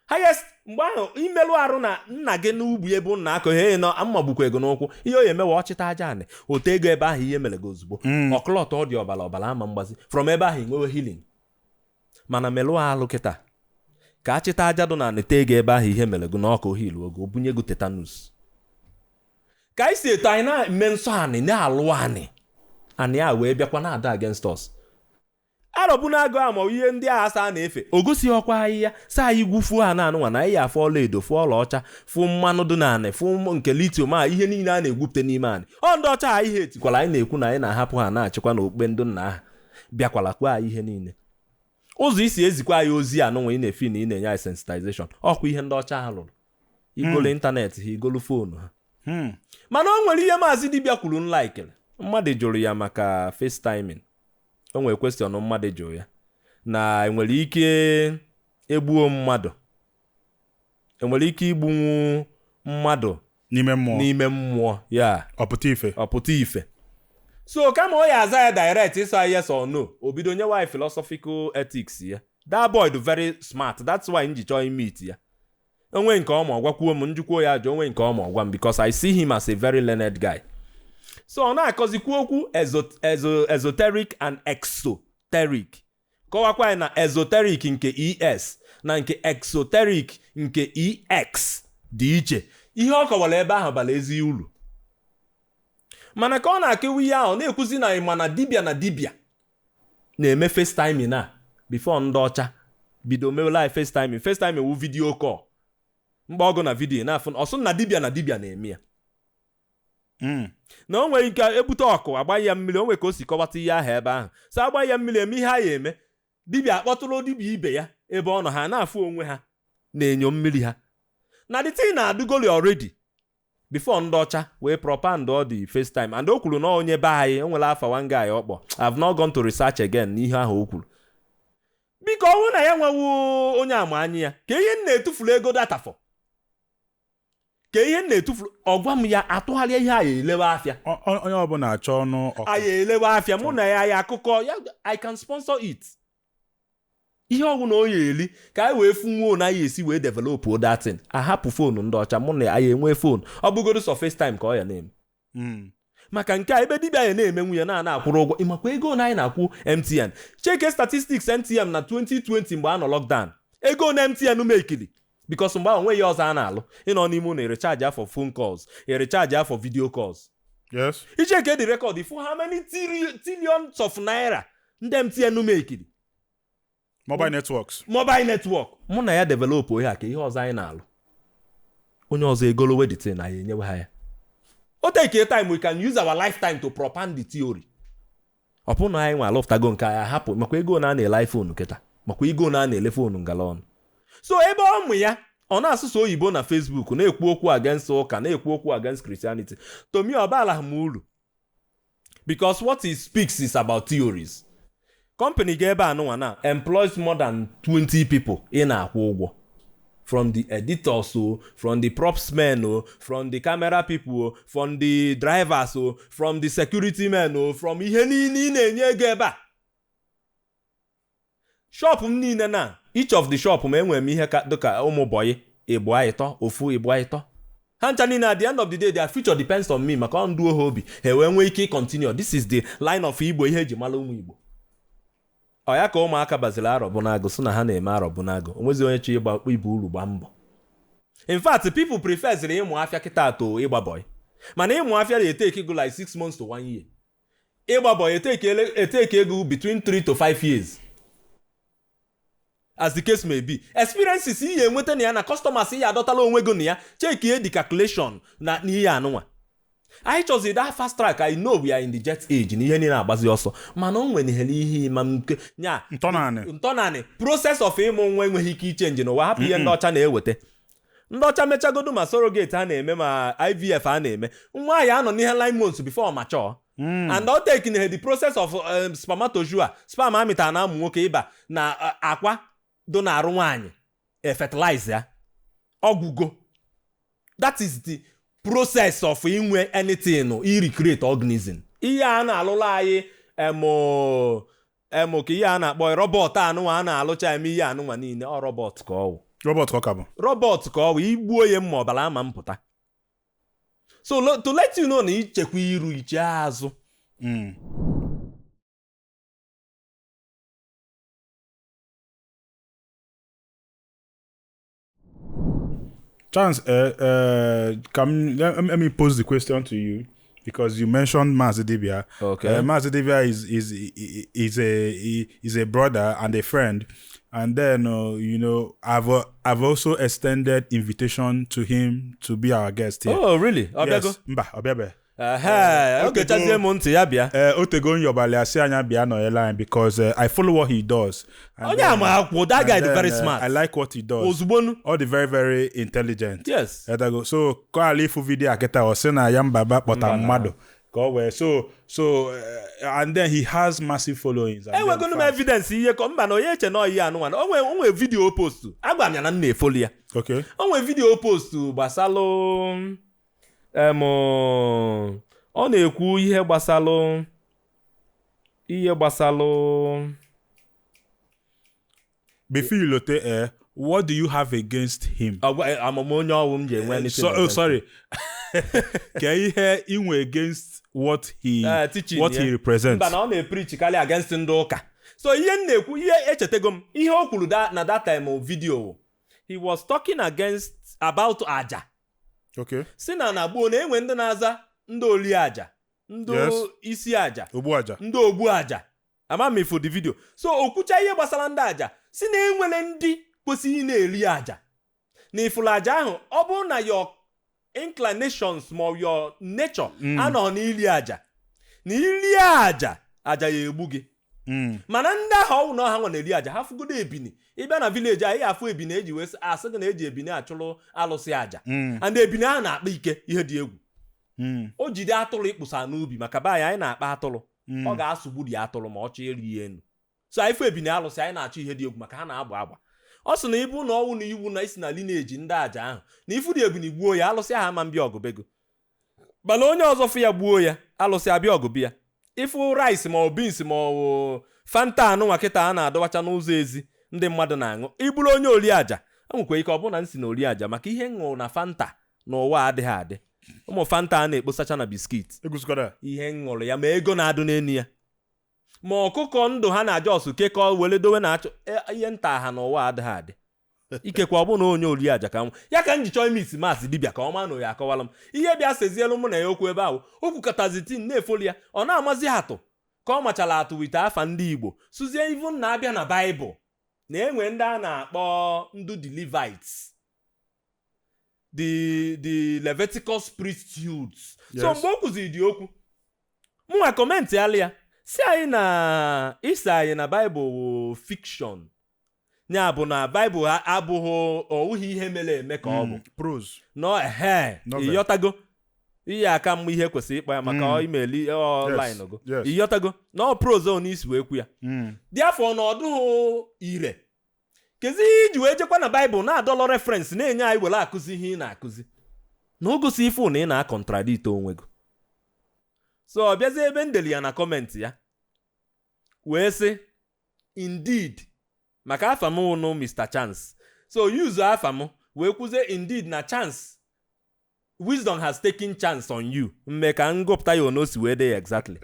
highest. Mgbe ahụ imelụ arụ na nna gị n'ubi ebe ụnụ na-akọ ihe nọ amagbukwa ego n'ụkwụ, ihe o ya emewe ọchịta aja anị ote ego ebe ahụ ihe mere gị ozugbo ọkụlọtọ ọ dị ọbara ọbara ama mgbazi from ebe ahụ inwewe healing. Mana melụ alụ kịta ka achịta aja dị n'anị tee ego ebe ahụ ihe mere gị n'ọkụ ohilu ogo o bunye gị tetanus. Ka anyị si eto anyị na-eme nsọ anị na-alụ anị anị a wee bịakwa na-ada against us. Arọbụ na-agụ ama ihe ndị agha asa na-efe o gosi ọkwa ahịhịa sa anyị gwufuo ha na-anụnwa na anyị afụ ọla edo, fụọ ọla ọcha, fụ mmanụ dị n'anị, fụ nke lithium a ihe niile a na-egwupụta n'ime anị. Ọ ndị ọcha ha ihe etikwala anyị na-ekwu na anyị na-ahapụ ha na-achịkwa na okpukpe ndị nna ha bịakwala kwa anyị ihe niile. Ụzọ isi ezikwa anyị ozi anụnwa ị na-efi na ị na-enye anyị sensitization ọkwa ihe ndị ọcha ha lụrụ igolu ịntanetị ha, igolu foonu ha. Mana o nwere ihe maazị dibịa kwuru nlaikiri. Mmadụ jụrụ ya maka FaceTiming. O nwere question mmadụ jụrụ ya na enwere ike egbuo mmadụ, enwere ike igbunwu mmadụ n'ime mmụọ, n'ime mmụọ ya ọpụta ife, ọpụta ife. So kama ọ ya aza ya direct ịsa yes or no, o bido nyewa ya philosophical ethics ya. That boy dị very smart, that's why m ji chọọ imit ya. Onwe nke ọma ọgwakwuo m njukwuo ya ajụ, onwe nke ọma ọgwa m, because I see him as a very learned guy. So ọ na-akọzikwu okwu esoteric and exoteric, kọwakwa ya na esoteric nke es na nke exoteric nke ex dị iche. Ihe ọ kọwara ebe ahụ bara ezi uru, mana ka ọ na-akọwa ihe ahụ na-ekwuzi na ịma na dibịa na dibịa na-eme FaceTime na before ndị ọcha bido mewela anyị FaceTime. FaceTime wu video call, mgbe ọgụ na vidiyo na-afụ ọsụ na dibịa na dibịa na-eme ya. Na o nwere ike ebute ọkụ agba ya mmiri, o nwere ka o si kọwata ihe ahụ ebe ahụ so agba ya mmiri eme ihe a ya eme, dibịa akpọtụrụ dibịa ibe ya ebe ọ nọ, ha na-afụ onwe ha na-enyo mmiri ha na the thing na-adụgoli already before ndị ọcha wee propaganda ọ dị FaceTime. And o kwuru na onye be anyị o nwere afa one guy ọkpọ, I've not gone to research again n'ihe ahụ o kwuru. Biko ọ bụrụ na ya nwewo onye ama anya ya ka ihe m na-etufuru ego data for, ka ihe m na-etufuru ọgwa m ya atụgharịa ihe anyị elewe afịa. Onye ọbụla achọ ọnụ ọkụ anyị elewe afịa mụ na ya ya akụkọ ya, I can sponsor it. Ihe ọgwụ na oyi eri ka anyị wee fụnwuo na anyị esi wee develop datin ahapụ foonu ndị ọcha mụ na anyị enwee foonu ọ bụgodo sọ FaceTime ka ọ ya na-eme. Maka nke a ebe dibịa ya na-eme nwunye na-ana akwụrụ ụgwọ ịmakwa ego na anyị na-akwụ MTN. Cheke statistics MTN na 2020 mgbe a nọ lockdown, ego na MTN mekiri because mgbe ahụ onweghị ọzọ a na-alụ ịnọ n'ime ụlọ erecharge afọ phone calls, erecharge afọ video calls. Icheke the record ifu how many trillions of naira ndị MTN mekiri. Mobile networks. Mobile network mụ na ya develop ihe a ka ihe ọzọ anyị na-alụ onye ọzọ egolowe the thing anyị enyewe ha ya. O take a time, we can use our lifetime to propagand the theory. Ọ bụ na anyị nwe alụftago nke anyị ahapụ makwa ego na a na-ele iPhone kịta, makwa ego na a na-ele foonu ngala ọnụ. So ebe ọ mụ ya ọ na-asụsụ oyibo na Facebook na-ekwu okwu against ụka, na-ekwu okwu against Christianity. To me ọbala m uru because what he speaks is about theories. Company ga ebe anụnwa na employs more than 20 people ị na-akwụ ụgwọ, from the editors o, from the props men o, from the camera people o, from the drivers o, from the security men o, from ihe niile ị na-enye ego ebe a. Shop m niile na each of the shop m enwere m ihe ka dịka ụmụ bọyị ịbụa ịtọ ofu ịbụa ịtọ. Ha ncha niile, at the end of the day, their future depends on me, maka ọ nduo ha obi, ha wee nwee ike continue. This is the line of Igbo, ihe eji mara ụmụ Igbo. Ọ ya ka ụmụaka baziri arọbụnagụ, sị na ha na-eme arọbụnagụ. Onwezi onye chọ ịgba ibu uru gba mbọ. In fact, people prefeziri ịmụ afịa kịta to ịgba boy, mana ịmụ afịa na-eteki go like 6 months to 1 year. Ịgba boy eteki ego between 3 to 5 years, as the case may be. Experiences ihe enweta na ya na customers ihe adọtala onwe go na ya. Check ihe the calculation na n'ihe anụnwa anyị chọzi that fast track. I know we are in the jet age na ihe niile agbazi ọsọ, mana o nwere ihe ịma nke nya. Ntọnanị. Ntọnanị process of ịmụ nwa enweghị ike ichange n'ụwa. Hapụ ihe ndị ọcha na-eweta. Ndị ọcha mechagodo ma surrogate ha na-eme, ma IVF ha na-eme, nwa ya anọ n'ihe 9 months before mature, and ọ take the process of spermatozoa, sperm amịtara na amụ nwoke ịba na akwa do na-arụ nwaanyị, e fertilize ya, ọgwụgo. That is the process of inwe anything, i recreate organism. Ihe a na-alụla anyị emo emo ka ihe a na-akpọ robot anụnwa a na-alụcha eme ihe anụnwa niile, ọ robot ka ọ wụ. Robot ka ọ ka bụ. Robot ka ọ wụ. Igbuo ya mma, ọbara ama mpụta. So to let you know na ichekwa iru iche azụ. Chance, let me pose the question to you because you mentioned Mazi Dibia. Okay. Mazi Dibia is a brother and a friend, and then I've also extended invitation to him to be our guest here. Oh, really? Ọ bịago? Yes. Mba, ọ bịabe. Ehe, oge chazie m ntị ya bịa. Otego nyọbali asị anya bịa nọnyere anyị because I follow what he does. And Onye then- ama akwụkwọ, that guy and dị then, very smart. I like what he does. Ozugbonu. All the very very intelligent. Yes. Etago. So ka ala ifu video a kịta, ọ sị na ya mbaba kpọta Mba na. mmadụ ka ọ wee so and then he has massive followings. And then Enwegonu m fans. evidence ihe kọ mba na onye eche na ihe anụnwa o nwee video post agwa m ya na m na-efollow ya. O nwee video post gbasalụ ọ na-ekwu ihe gbasalụ. Before you lote, what do you have against him? Amam onye ọwụ m ji enwe anything So, oh, against. Sorry. Ka ihe inwe against what he Teaching what ya. he represents. Mba na ọ na-epreach karịa against ndị ụka. So ihe m na-ekwu, ihe echetego m ihe o kwuru na that time video, he was talking against about aja. Si na na gboo na enwe ndị na-aza ndị oli aja, ndị isi aja, Ogbu aja. ndị ogbu aja. Ama m ifo the video. So okwucha ihe gbasara ndị aja, si na enwere ndị kwesịrị ị na-eri aja na ifuru aja ahụ. Ọ bụrụ na your inclinations ma ọ your nature anọ n'ili aja, na ili aja, aja ya egbu gị. Mana ndị ahụ ọwụ na ọha nwa na-eri aja, ha fụgodo ebini. Ịbịa na village anyị, afụ ebini eji wee asị gị na eji ebini achụrụ alụsị aja, and ebini ahụ na-akpa ike ihe dị egwu. O jide atụrụ ịkpụsa n'ubi, maka be anyị, anyị na-akpa atụrụ, ọ ga-asụgbu dị atụrụ ma ọ chọọ eri ya enu. So anyị fụ ebini alụsị, anyị na-achọ ihe dị egwu, maka ha na-agba agba. Ọ sị na ibu na ọnwụ na iwu na isi na lineage ndị aja ahụ na ifu dị ebini gbuo ya, alụsị ahụ ama mbịa ọgụbego. Mana onye ọzọ fụ ya gbuo ya, alụsị abịa ọgụbi ya. Ịfụ rice ma ọ beans ma ọ bụ Fanta anụnwa kịta a na-adọwacha n'ụzọ ezi ndị mmadụ na-aṅụ, iburu onye ori aja, o nwekwa ike ọ bụ na nsi na ori aja, maka ihe m ṅụrụ na Fanta n'ụwa adịghị adị. Ụmụ Fanta a na-ekposacha na biscuit, Egusikwara. ihe m ṅụrụ ya, ma ego na-adụ n'enu ya, ma ọkụkọ ndụ ha na-aja ọsụ kekọọ were dowe na-achọ ihe nta ha n'ụwa adịghị adị. Ikekwe ọ bụ na onye ori aja ka m ya ka m ji chọọ ime isi Maazị Dibịa ka ọ maa na oyi akọwala m ihe bịa sezielu mụ na ya okwu ebe ahụ. O kwukọtazi tin na-efoli ya, ọ na-amazi atụ ka ọ machara atụ wite afa ndị Igbo suzie ivu na-abịa na Baịbụl na enwe ndị a na-akpọ ndị the Levites, the Leviticus priesthoods. So mgbe o kụziri dị okwu, mụnwa comment alị ya si anyị na isi anyị na Baịbụl wụ fiction, ya bụ na Baịbụl abụghị ọwụghị ihe mere eme ka ọ bụ Prose. No, ehe. Novel. Ịghọtago ihe aka mma ihe kwesịrị ịkpa ya maka ọ imeli line go. Ịghọtago na ọ prose ọ n'isi wee kwu ya. Dị afọ na ọ dụghị ire kezi ihe iji wee jekwa na Baịbụl na-adọlọ reference na-enye anyị were akụzi ihe ị na-akụzi na o gosi ife na ị na-acontradict onwe gị. So ọ bịazie ebe ndeli ya na comment ya wee sị indeed, maka afa m wụnụ Mr. Chance, so use afa m wee kwuzie indeed na Chance. Wisdom has taken chance on you. Mme ka m gụpụta ya ono si wee dee ya exactly.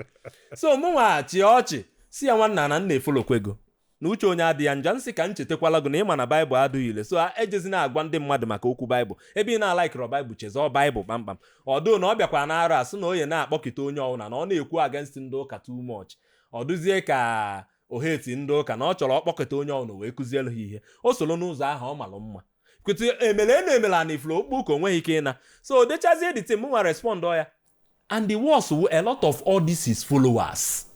So mụnwa chịa ọchị si ya, nwanna, na m na-efollowkwe go na uche onye adịghị ya njọ. Nsị ka m chetakwala gị na ịma na Baịbụl adịghị ile, so ejezina agwa ndị mmadụ maka okwu Baịbụl ebe ị na-alaikịrọ Baịbụl. Chezọọ Baịbụl kpamkpam. Ọdụ na ọ bịakwa na arụ asị na onye na-akpọkịta onye ọbụla na ọ na-ekwu against ndị ụka too much, ọ dụzie ka oheti ndị ụka na ọ chọrọ ọkpọkịta onye ọbụla wee kụzielu ha ihe. O soro n'ụzọ ahụ ọ malụ mma kwetụ emele enu emela na ifuru okpu ka o nweghị ike ịna. So dechazie the thing, mụnwa respond ya. And the worst wu, a lot of all this his followers,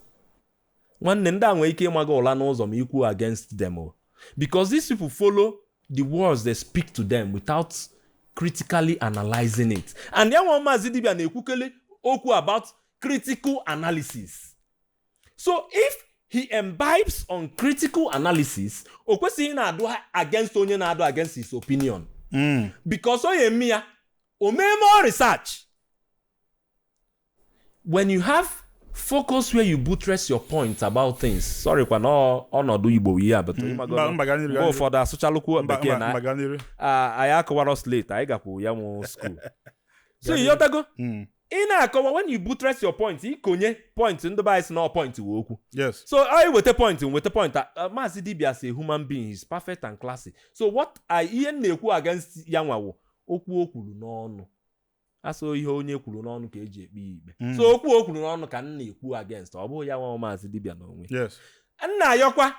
nwanne, ndị a nwere ike ịma gị ụla n'ụzọ ma ikwu against them o, because these people follow the words they speak to them without critically analyzing it. And ya nwa Maazị Dibia na-ekwukele okwu about critical analysis. So if he imbibes on critical analysis, o kwesịghị na-adụ against onye na-adụ against his opinion, because o ya eme ya o mee more research. When you have focus where you buttress your point about things. Sorry kwa na ọnọdụ Igbo ihe a, but ịmago Mba, mba, gaa n'iru, mgbe gaa n'iru. ụfọdụ asụchalụkwu Mba, bekee mba, na mba, gaa n'iru. Ah, anyị akọwara slate, anyị gakwu ya nwụ school, so ịghọtago? Ị na-akọwa, when you buttress your point, ikonye point, ndị be anyị sị na ọ point wee okwu. So I weta point, weta point. Maazị Dibia as a human being is perfect and classy. So what I ihe m na-ekwu against ya nwawo okwu o kwuru n'ọnụ. Asọ ihe onye kwuru n'ọnụ ka eji ekpe ya ikpe. So okwu o kwuru n'ọnụ ka m na-ekwu against, ọ bụghị ya nwa Maazị Dibia n'onwe. Nna ayọkwa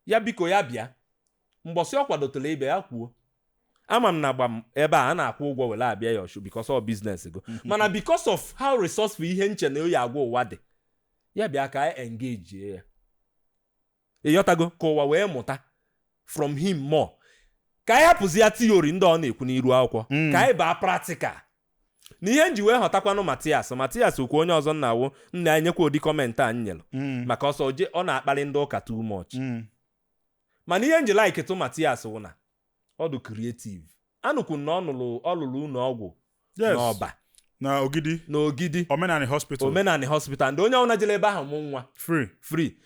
ya, biko, ya bịa mbọsị ọ kwadotere ịbịa, ya kwuo. Ama m na gbam ebe a a na-akwụ ụgwọ were abịa ya ọshu because ọ business go, mana because of how resourceful ihe nche na oyi agwa ụwa dị, ya bịa ka anyị engage ya, ịghọtago, ka ụwa wee mụta from him more, ka anyị hapụzi ya theory ndị ọ na-ekwu n'iru akwụkwọ, ka anyị baa practical. Na ihe nji wee ghọtakwanụ Matias, Matias okwu onye ọzọ nna awụ nna enyekwa ụdị comment a m nyelụ maka ọsọ je ọ na-akparị ndị ụka too much. Mana ihe nji like tụ Matias wụ na ọ dị creative. Anụkwu na ọ nụrụ, ọ lụrụ ụlọ ọgwụ n'ọba. Na Ogidi. N'Ogidi. Omenani Hospital. Omenani Hospital, ndị onye ọbụla jere ebe ahụ mụ nwa Free. Free.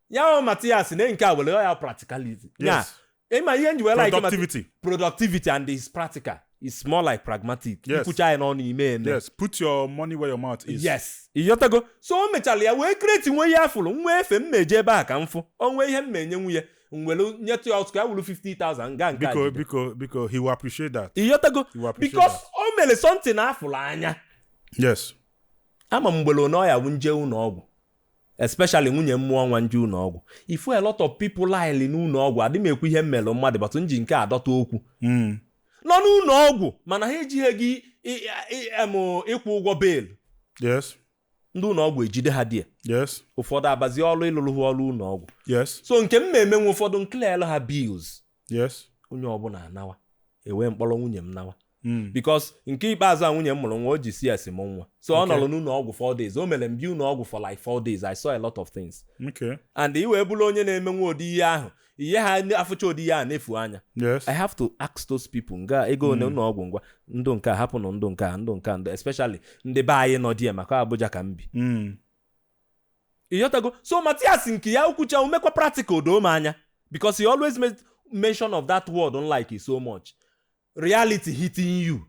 Ya hụ Matias na nke a were ya practicality ya. Ịma ihe nji wee like Productivity. Productivity and is practical, is more like pragmatic. Ikwucha ya n'ọnụ, ime eme. Yes, put your money where your mouth is. Yes, ịghọtago? So o mechara ya wee create nwe ihe afụrụ nwa efe m meje ebe a ka m fụ onwe ihe m menye nwunye m were nyetụ ya ọtụ ka ya wuru 50,000 nga nke a Biko, jide. biko, biko, he will appreciate that. Ịghọtago? He will appreciate Because that. o mere something afụrụ anya. Ama m mgbere na ọ ya wụ nje ụlọ ọgwụ, especially nwunye m mụọ nwa, nje ụlọ ọgwụ, ifu a lot of people lie n'ụlọ ọgwụ. Adị m ekwu ihe m melụ mmadụ, but m ji nke adọta okwu nọ n'ụlọ ọgwụ, mana ha ejighị gị ịkwụ ụgwọ bail. Ndị ụlọ ọgwụ ejide ha die. Ụfọdụ abazie ọrụ ịlụrụ ha ọrụ ụlọ ọgwụ. So nke m ma-emenwe, ụfọdụ nclear ha bills. Onye ọbụla anawa, ewee mkpọrọ nwunye m nawa, because nke ikpeazụ a nwunye m mụrụ nwa, o ji CS mụ nwa, so ọ nọrọ n'ụlọ ọgwụ 4 days. O mere m bịa ụlọ ọgwụ for like 4 days. I saw a lot of things. And i wee bụrụ onye na-emenwe ụdị ihe ahụ, ihe ha afụcha ụdị ihe a na-efu anya. I have to ask those people nga ego one ụlọ ọgwụ, ngwa ndụ nke a hapụnụ, ndụ nke a, ndụ nke a, ndụ, especially ndị be anyị nọ die maka Abuja ka m bi. Ịghọtago? So Matias nke ya okwucha omekwa practical doo m anya, because he always made mention of that word, unlike it so much reality hitting you.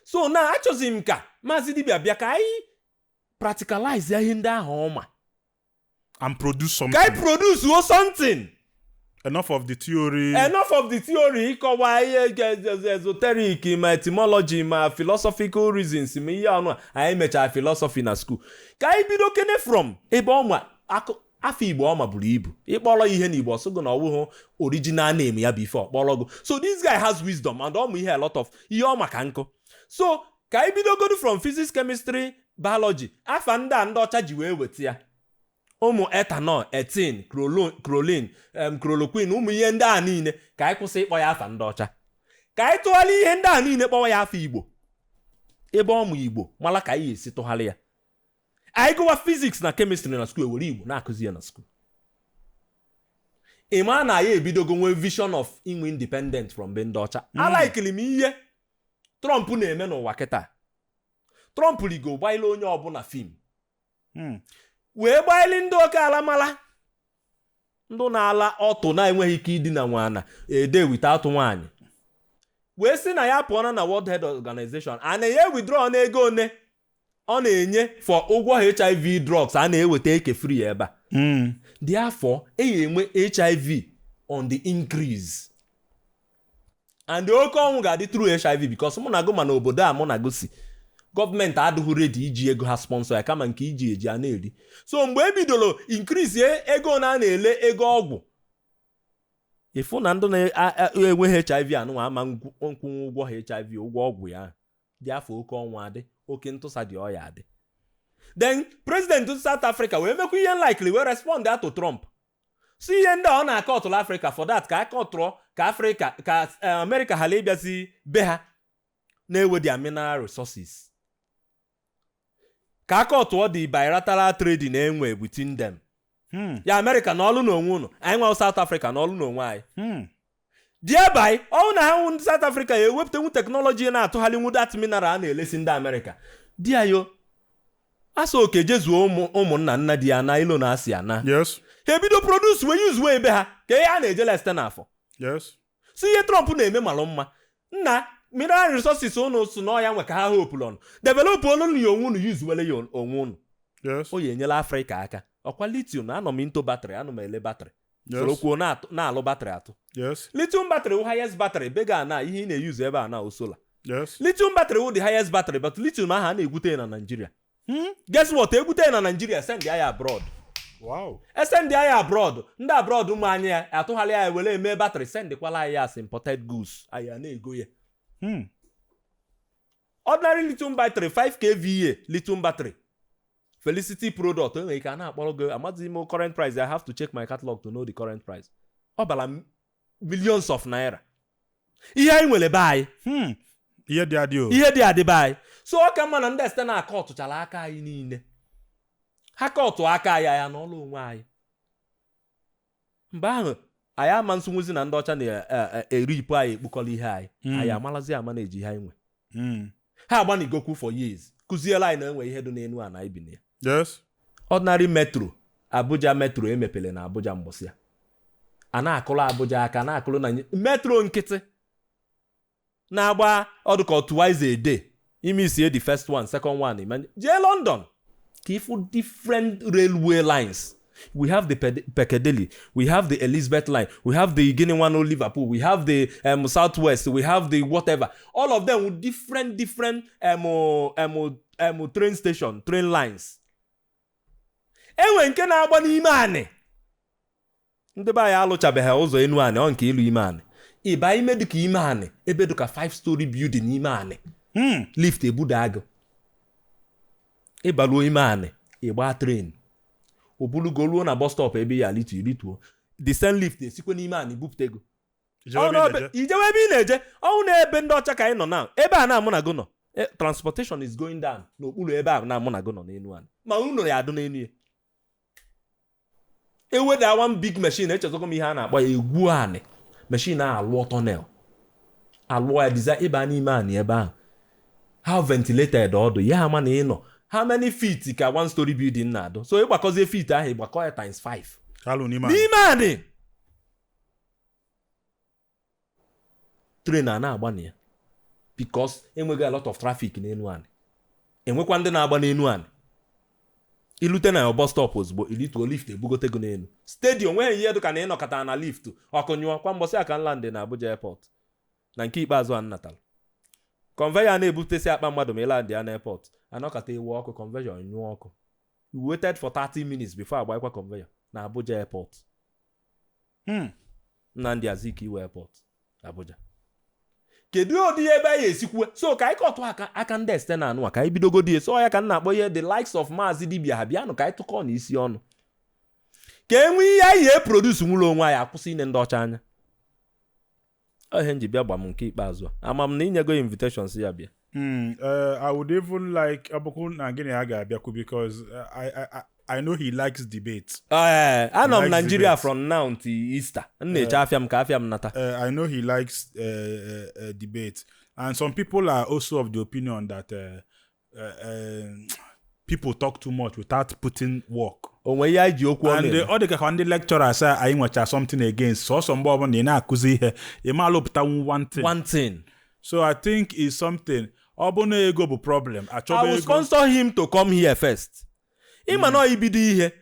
So na achọzi m ka Maazị Dibia bịa ka anyị practicalize ya ihe ndị ahụ ọma And produce something. Ka anyị produce o something. Enough of the theory. Enough of the theory, ịkọwa ihe esoteric, ma etymology, ma philosophical reasons, ma ihe ọnụ a anyị mechara philosophy na school. Ka anyị bido kene from ebe ọma afọ Igbo ọma buru ibu. Ịkpọrọ ihe n'Igbo, ọsụgụ na ọwụhụ original name ya bụ ife ọkpọrọ gụ. So this guy has wisdom and ọmụ ihe, a lot of ihe ọma ka nkụ. So ka anyị bidogodu from physics, chemistry, biology, afa ndị a ndị ọcha ji wee weta ya, ụmụ ethanol, ethene, chlorine, chloroquine, ụmụ ihe ndị a niile, ka anyị kwụsị ịkpọ ya afa ndị ọcha, ka anyị tụgharị ihe ndị a niile kpọwa ya afa Igbo, ebe ọmụ Igbo mara ka anyị esi tụgharị ya. Anyị gụwa physics na chemistry na school, ewere Igbo na-akụzi ya na school. Ị maa na anyị ebidogo nwee vision of inwe independent from be ndị ọcha. Alaikili m ihe Trump na-eme n'ụwa kịta. Trump rigo gbaile onye ọbụla fim wee gbaili ndị oke ala mara ndị na-ala ọtụ na-enweghị ike idina nwana ede without nwaanyị. Wee sị na ya pụọna na World Health Organization a na-enye withdraw na ego one ọ na-enye for ụgwọ HIV drugs a na-eweta eke free ebe a. Therefore, e enwe HIV on the increase and oke ọnwụ ga-adị through HIV, because mụ na gụ ma na obodo a mụ na gụ si, gọọmenti adịghị ready iji ego ha sponsor ya, kama nke iji eji a na-eri. So mgbe e bidoro increase ego na a na-ele ego ọgwụ, ịfụ na ndị na-enweghị HIV anụnwa ama nkwụnwu ụgwọ HIV, ụgwọ ọgwụ ya dị afọ, oke ọnwụ adị, oke ntụsa dị, ọya adị. Then president South Africa wee mekwa ihe likely wee respond to Trump, si ihe ndị a ọ na-akọtụrụ Africa for that, ka akọtụrụ ka Africa ka America ghara ịbịazi be ha na-ewe their mineral resources, ka akọtụọ the bilateral trading na-enwe between them. Ya America na ọlụ n'onwe unu, anyị nwa South Africa na ọlụ n'onwe anyị. Thereby ọnwụ na ha nwụ ndị South Africa ya ewepụtanwu technology na-atụgharịnwu that mineral a na-elesi ndị Amerịka di ya yo asa oke jezuo ụmụ ụmụnna nna di ya na ilo na asị ya na ha ebido produce wee use wee ebe ha ka ihe a na-ejele site n'afọ. Si ihe Trump na-eme malụ mma nna mineral resources unu si n'ọya nwe ka ha hope unu develop olu ya onwe unu, use wele ya onwe unu. O ya enyela Afrịka aka. Ọkwa lithium, anọ m into battery, anọ m ele battery. Soro kwuo na-alụ battery atụ. Lithium battery wụ highest battery bega na ihe ị na-eyuzu ebe a na solar. Lithium battery wụ the highest battery, but lithium ahụ a na-egwute na Nigeria. Guess what? Egwute ya na Nigeria, send ya abroad. Esend ya abroad, ndị abroad ụmụ anyị ya atụgharị ya were eme battery, sendkwala anyị ya as imported goods, anyị a na-ego ya. Ordinary lithium battery, 5 kVA lithium battery, Felicity product, enwere ike a na-akpọrọ gị, amaghịzi m current price, I have to check my catalog to know the current price. Ọ bara millions of naira. Ihe anyị nwere be anyị. Ihe dị adị o. Ihe dị adị be anyị. So ọ ka mma na ndị site na akọtụchara aka anyị niile, ha kọtụ aka anyị, anyị n'ọlụ onwe anyị. Mgbe ahụ anyị ama nsonwuzi na ndị ọcha na-eripụ anyị, ekpukọrọ ihe anyị. Anyị amalazi ama na-eji ihe anyị nwe. Ha agbanigokwu for years, kụziela anyị na enwe ihe dị n'elu ana anyị bi na ya. Ordinary metro, Abuja metro emepere na Abuja mbọsị ya, a na-akụrụ Abuja aka, na-akụrụ na metro nkịtị na-agba ọdụka twice a day, ime isie the first one, second one. Jee London ka ịfụ different railway lines. We have the Piccadilly, we have the Elizabeth line, we have the Guinea one, Liverpool, we have the Southwest, we have the whatever, all of them with different different train station, train lines. Enwe nke na-agba n'ime anị. Ndị be anyị alụchabeghị ụzọ enu anị, ọ nke ịlụ ime anị, ịba ime dịka ime anị, ebe dịka 5 story building n'ime anị. Lift ebuda agụ, ịbaruo ime anị, ịgba train obulugo ruo na bus stop ebe ya alitu, irituo, the same lift esikwa n'ime anị bupụta ego. Ijewe ebe ị na-eje. Ijewe ebe ị na-eje. Ọnwụ na ebe ndị ọcha ka anyị nọ na ebe a na mụ na gụ nọ. Transportation is going down n'okpuru ebe a na mụ na gụ nọ n'elu anị, ma unu ya adụ n'elu ya, eweda one big machine, echezọkwa m ihe a na-akpọ ya, egwu anị machine a, alụọ tunnel, alụọ ya design ịba n'ime anị ebe ahụ, how ventilated ọdụ ya, ama na ị nọ how many feet ka one story building na-adụ. So ịgbakọzie feet ahụ, ịgbakọ ya times 5. Kalụ n'ime anị. N'ime anị, train a na-agba na ya because enweghị a lot of traffic n'elu anị. Enwekwa ndị na-agba n'elu anị, ilute na bus stop ozugbo, ilituo, lift ebugote gị n'elu stadium. Nweghị ihe dịka na ịnọkọta na lift ọkụ nyụọ. Kwa mbọsị aka nlandị na Abuja airport na nke ikpeazụ a nnatara conveyor na-ebutesi akpa mmadụ, ma ịlandị ya na airport, anọkọta ewu ọkụ, conveyor nyụọ ọkụ. You waited for 30 minutes before agbanyekwa conveyor na Abuja airport. Nnamdi Azikiwe airport, Abuja. Kedu ụdị ebe anyị esikwue? So ka anyị kọtụ aka aka ndị este na anụ a, ka anyị bidogodi. So ya ka m na-akpọ ihe the likes of Maazị Dibia, ha bịanụ ka anyị tụkọ n'isi ọnụ, ka e nwee ihe anyị e-produce nwụrụ onwe anyị, akwụsị ine ndị ọcha anya. Ọ ihe m ji bịa gba m nke ikpeazụ a, ama m na inyego invitation si ya bịa. I would even like Abuku na gịnị ya ga-abịakwu because I know he likes debate. Ee, anọ m Likes Nigeria debate. from now till Easter. M na-eche afịa m ka afịa m nata. I know he likes debate, and some people are also of the opinion that people talk too much without putting work. O nwee ihe anyị ji okwu ọnụ And eme. ọ dị ka ndị lecturers a anyị nwecha something against sọsọ mgbe ọbụla ị na-akụzi ihe, ị ma alụpụtanwu one thing. One thing. So I think it's something, ọ bụ na ego bụ problem, I achọba will ego. Sponsor him to come here first. Ịma na ọ ibido ihe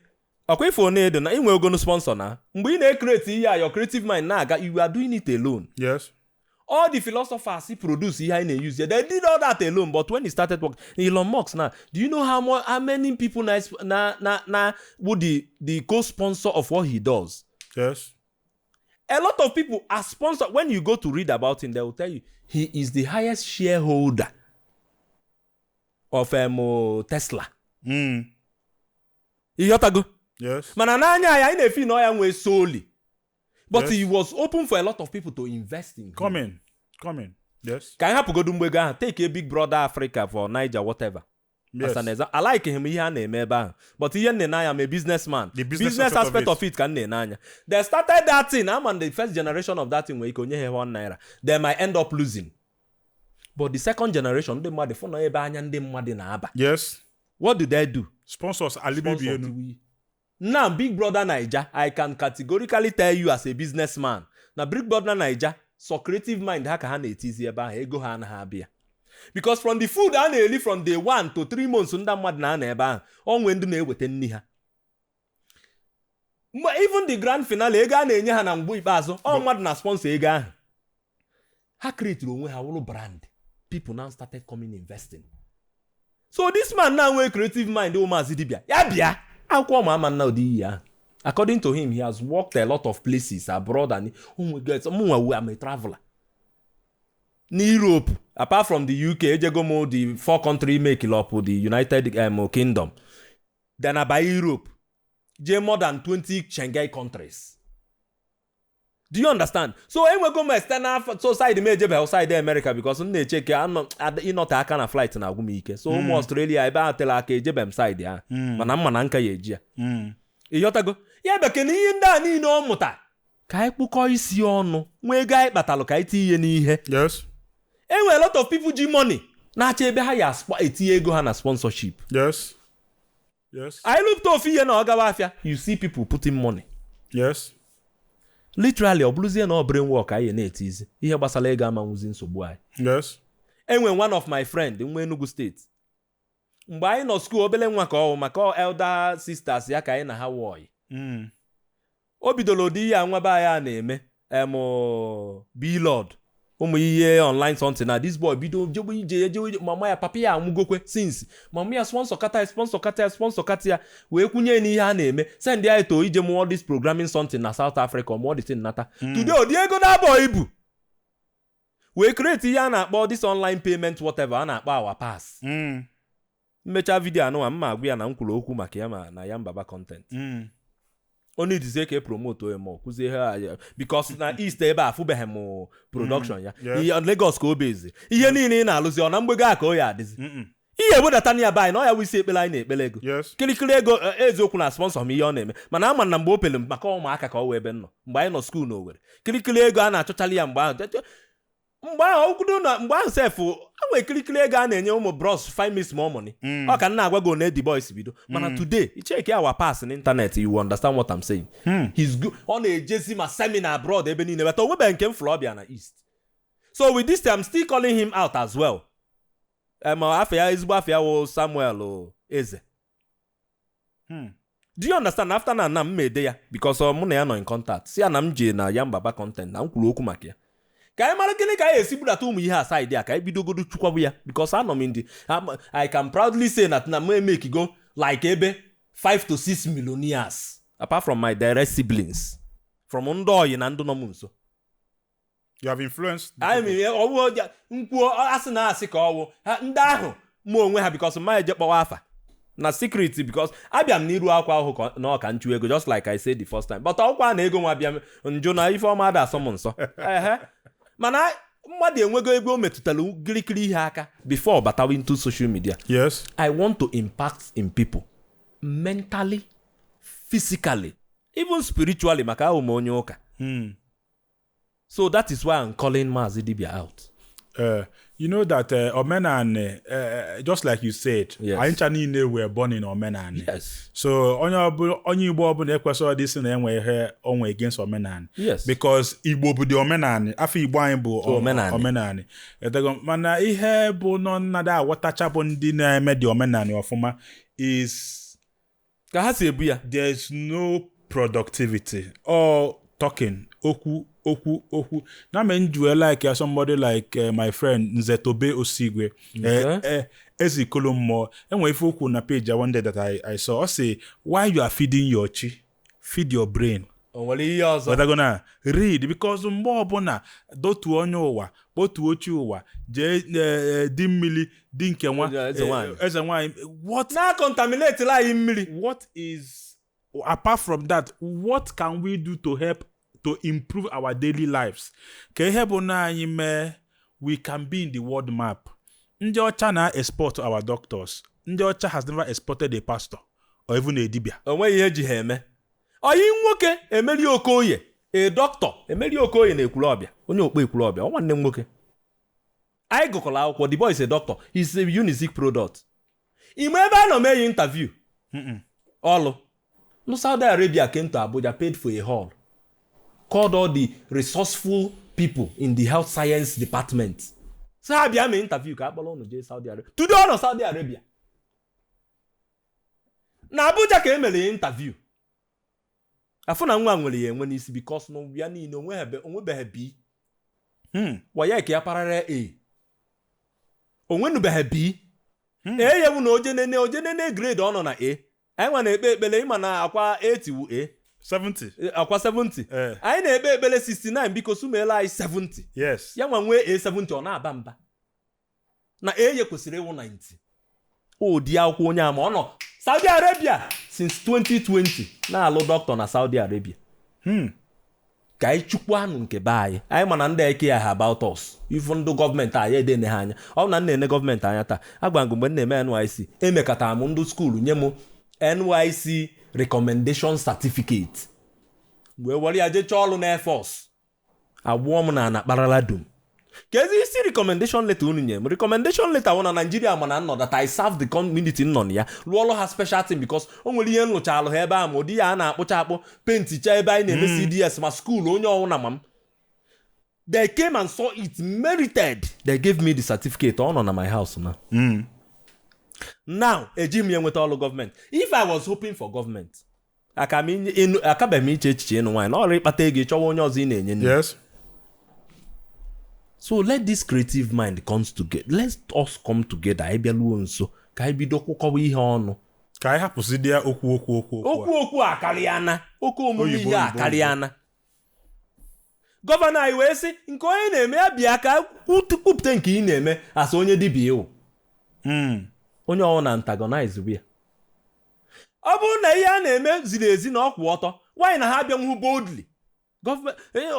ọkwa ifo na-edo na inwe ogonu sponsor na mgbe ị na-ecreate ihe a, your creative mind na-aga, you are doing it alone. All the philosophers produce ihe anyị na-use here, they did all that alone. But when he started work, Elon Musk now, do you know how many people na who the co-sponsor of what he does? Yes. A lot of people are sponsored. When you go to read about him, they will tell you he is the highest shareholder of Tesla. Ịghọtago? Yes. Mana n'anya ya, anyị na-efi na ọ ya nwee solely, but Yes. he was open for a lot of people to invest in him. Come in. Come in. Yes. Ka anyị hapụgodu mgbego ahụ, take a Big Brother Africa for Niger, whatever. Yes. As an example, I like him, ihe a na-eme ebe ahụ, but ihe m na-ene anya, ma businessman, The business business aspect of aspect it. of it ka m na-ene anya. They started that thing, ama the first generation of that thing nwere ike onye ha ₦1, they might end up losing, but the second generation, ndị mmadụ fụ na ebe anya ndị mmadụ na-aba. What do they do? Sponsors alibibi Sponsor enu. tiwi. Now, Big Brother Naija, I can categorically tell you as a businessman na Big Brother Naija, so creative mind ha ka ha na-etizi ebe ahụ, ego ha anaghị abịa, because from the food a na-eri from day 1 to 3 months, ndị mmadụ na-anọ ebe ahụ, onwe ndị na-eweta nri ha. Mgbe even the grand finale, ego a na-enye ha na mgbe ikpeazụ, ọ mmadụ na sponsor ego ahụ. Ha creatiri onwe ha wụrụ brand. People now started coming, investing. So this man now nwee creative mind, o Maazị Dibia, ya bịa akwụkwọ ma ama nna ụdị iyi ahụ. According to him, he has worked a lot of places abroad and mụnwa, I'm a traveler n'Europe. Apart from the UK, ejego m the four country make up the United Kingdom, then aba Europe, jee more than 20 Schengen countries. Do you understand? So enwego m external so side m ejebe side America because m na-eche ka ịnọte aka na flight na-agwụ m ike. So ụmụ Australia ebe ahụ tere aka, ejebe m side ahụ, mana mma na nka ya eji ya. Ịghọtago ya? Bekee na ihe ndị a niile ọ mụta, ka anyị kpụkọ isi ọnụ, nwee ego anyị kpatalụ, ka anyị tinye ihe n'ihe. Enwere a lot of people ji money na-achọ ebe ha ya etinye ego ha na sponsorship. Anyị lụpụta ofu ihe na ọ gawa afịa, you see people putting money. Literally, ọ bụrụzie na ọ brain work anyị na-etizi ihe gbasara ego, amanwụzi nsogbu anyị. Enwe one of my friend nwa Enugu Steeti, mgbe anyị nọ school, obele nwa ka ọ wụ, maka ọ elder sisters ya ka anyị na ha wọyị. O bidoro ụdị ihe a nwa be anyị a na-eme, em Blord, ụmụ ihe online something. Na this boy bido jebe ije ya, jewe ije. Mama ya, papa ya anwụgokwe since. Mama ya sponsor kata ya, sponsor kata ya, sponsor kata ya, wee kwunye ya n'ihe a na-eme, send ya to ije mụọ this programming something na South Africa. Mụọ the thing, nata. Today, ụdị ego na-abọ ibu wee create ihe a na-akpọ this online payment, whatever a na-akpọ Our Pass. Mmechaa video anụnwa, mma agwa ya na m kwuru okwu maka ya, ma na ya mbaba content. Onye idizie ka e promote onye ma ọ kụzie ha ya, because na east ebe a afụbeghị m production ya. Ihe Lagos ka o bezi, ihe niile ị na-alụzi, ọ na mgbego a ka o ya adịzi. Ihe ewedata na ya be anyị na ọ ya wụ isi ekpere anyị na-ekpere ego. Kirikiri ego, eziokwu na sponsor m ihe ọ na-eme, mana ama na mgbe o pere m, maka ụmụaka ka ọ wee ebe m nọ mgbe anyị nọ school na Owerri, kirikiri ego a na-achọchalị ya mgbe ahụ. Mgbe ahụ okwudo na mgbe ahụ sef, enwere kirikiri ego a na-enye ụmụ bros, 5 minutes more money. Ọ ka m na-agwa gị one the boys bido. Mana today, check Our Pass n'internet, you will understand what I'm saying. He's good. Ọ na-ejezi ma seminar abroad ebe niile, but o nwebeghị nke m fụrụ ọbịa na east. So with this, I'm still calling him out as well. Afọ ya, ezigbo afọ ya wụ Samuel Eze. Do you understand? After na m ede ya, because mụ na ya nọ in contact, si ya na m jee na ya mbaba content na m kwuru okwu maka ya, ka anyị mara gịnị ka anyị esi budata ụmụ ihe aside a, ka anyị bidogodo chukwabụ ya, because anọ m ndị I can proudly say that na m emekigo like ebe 5 to 6 millionaires, apart from my direct siblings, from ndị oyi na ndị nọ m nso. You have influenced the I people. mean, ọwụ nkwuo asị na asị ka ọwụ ha ndị ahụ mụ onwe ha, because mma eje kpọwa afa na secret, because abịa m n'iru akwa ahụ ka na ọka nchu ego, just like I said the first time. But ọkwa na ego nwa bịa m njụ na ife ọma ada asọ m nsọ. Ehe, mana mmadụ enwego ebe o metụtara kirikiri ihe aka before batawa into social media. I want to impact in people mentally, physically, even spiritually, maka ahụ m onye ụka. So that is why I'm calling Maazị Dibia out. You know that omenani, just like you said, Yes. anyị ncha niile were born in omenani. Yes. So onye ọbụla, onye Igbo ọbụla ekwesịrị ịdị sị na enwe ihe onwe against omenani. Yes. Because Igbo bụ the omenani. Afọ Igbo anyị bụ Omenani. Omenani. Edego, mana ihe bụ nọ nnada aghọtacha bụ ndị na-eme dị omenani ọfụma is Ka ha si ebu ya. There's no productivity or talking, okwu, okwu, okwu. Na me njue like somebody like my friend Nze Tobe Osigwe, Eze Ikolo Mmụọ, enwe ife okwu na page one day that I saw. Ọ sị, "Why you are feeding your chi, feed your brain." O nwere ihe ọzọ? But gonna read, because mgbe ọbụla dotuo onye ụwa, kpotuo chi ụwa, jee di mmiri, di nke nwa, Eze nwanyị. Eze nwanyị, what Na contaminate anyị mmiri. What is, apart from that, what can we do to help to improve our daily lives? Ka ihe bụ na anyị mee, we can be in the world map. Ndị ọcha na export our doctors. Ndị ọcha has never exported a pastor or even a dibia. O nweghị ihe eji ha eme. Oyi nwoke Emeri Okoye, a doctor, Emeri Okoye na Ekwulọbịa, onye okpo Ekwulọbịa, ọ nwanne m nwoke. Anyị gụkọrọ akwụkwọ. The boy is a doctor. He's a Unizik product. Ime ebe a nọ mee ya interview ọlụ no Saudi Arabia came to Abuja, paid for a hall, called all the resourceful people in the health science department, so ha bịa mee interview ka akpọrọ ụnụ jee Saudi Arabia. Today ọ nọ Saudi Arabia. Na Abuja ka e mere ya interview. Afụ na nwa nwere ya enwe n'isi, because na ya niile onwebeghị B. WAEC ya parallel A, onwenubeghị B. Eyewu na ojenene ojenene grade ọ nọ na A. Anyị nwa na-ekpe ekpere ịma na akwa 80 wu A. 70. Akwa 70. Eh. Anyị na-ekpe ekpere 69, biko sumeela anyị 70. Ya nwa nwee A70, ọ na-aba mba na A ya kwesịrị ịwụ 90. Ụdị akwụkwọ onye ama ọ nọ Saudi Arabia since 2020 na-alụ dọkịta na Saudi Arabia. Ka anyị chukwu anụ nke be anyị. Anyị ma na ndị eke ya ha about us. Ifu ndị gọọmenti anyị edene ha anya. Ọ bụ na m na-ene gọọmenti anya taa, agwa m gị, mgbe m na-eme NYSC, emekọtara m ndị school nye m NYSC recommendation certificate, wee were ya jee chọọ ọrụ na Air Force. Agbụọ m na ana kparala dum. Ka ezi isi recommendation letter unu nye m? Recommendation letter wụ na Nigeria mana nnọ that I serve the community nọ na ya, lụọlụ ha special thing, because o nwere ihe nlụchalụ ha ebe a, ma ụdị ya a na-akpụcha akpụ, painticha ebe anyị na-eme CDS, ma school onye ọwụna ma m. They came and saw it merited, they gave me the certificate. Ọ nọ na my house now. Now eji m ya nweta ọrụ gọọmenti. If I was hoping for gọọmenti, aka m akabeghị m iche echiche ịnụ nwaanyị na ọrụ ịkpata ego, ịchọwa onye ọzọ ị na-enye nri. So let this creative mind comes together. Let us come together. Anyị bịaluo nso ka anyị bido kwụkọwa ihe ọnụ. Ka anyị hapụsị ya okwu, okwu, okwu, okwu. Okwu, okwu akarịana oke omume. Oyibo, ihe oyibo. Akarịana. Gọvanọ anyị wee sị nke onye na-eme ya bịa ka kwupụta nke ị na-eme asa onye dibịa ịwụ. Onye ọwụ na antagonize bụ ya. Ọ bụrụ na ihe a na-eme ziri ezi na ọkwụ ọtọ, nwaanyị na ha abịanwu boldly.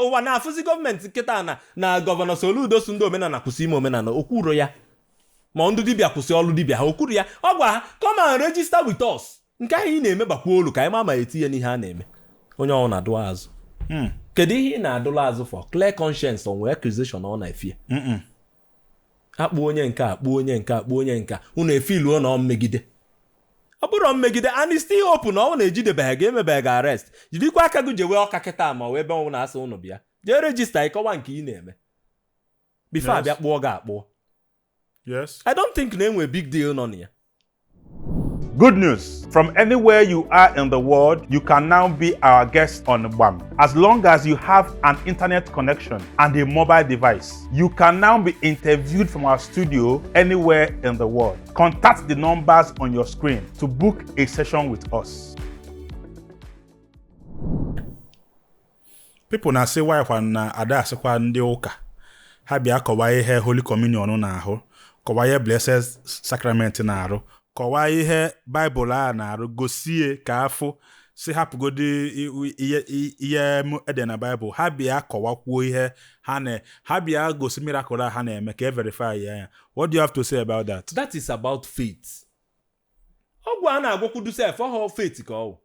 Ụwa na-afụzi gọọmenti nkịta na gọvanọ Soludo so ndị omenala kwụsị ime omenala. Okwuro ya ma ndị dibịa kwụsị ọrụ dibịa ha. Okwuru ya, ọ gwa ha, "Come and register with us." Nke ahụ ị na-eme gbakwa olu ka anyị ma etinye n'ihe a na-eme. Onye ọwụ na-adụ azụ. Kedu ihe ị na-adụla azụ for? Clear conscience, o nwee accusation ọ na-efie. Akpụ onye nke a, akpụ onye nke a, akpụ onye nke a, unu efiluo na ọ mmegide. Ọ bụrụ mmegide and it's still open. Ọ na-ejidebeghị gị, emebeghị gị arrest. Jidikwa aka gị jewe ọka kịta, ma wee ebe ọnwụ na-asị ụnụ bịa jee register, ịkọwa nke ị na-eme before abịa kpụọ gị akpụọ. I don't think na enwe big deal nọ na ya. Good news. From anywhere you are in the world, you can now be our guest on BAM. As long as you have an internet connection and a mobile device, you can now be interviewed from our studio anywhere in the world. Contact the numbers on your screen to book a session with us. People na-asị why kwa na ada asịkwa ndị ụka ha bịa kọwaa ihe Holy Communion na-ahụ, kọwaa ihe Blessed Sacrament na-arụ, kọwaa ihe Baịbụl a na-arụ, gosie ka afụ si hapụgodi ihe m ede na Baịbụl. Ha bịa kọwakwuo ihe ha na ha bịa gosi miracle a ha na-eme ka e verify ya. What do you have to say about that? That is about faith. Ọgwụ a na-agwọkwudu sef ọhọ faith ka ọ wụ.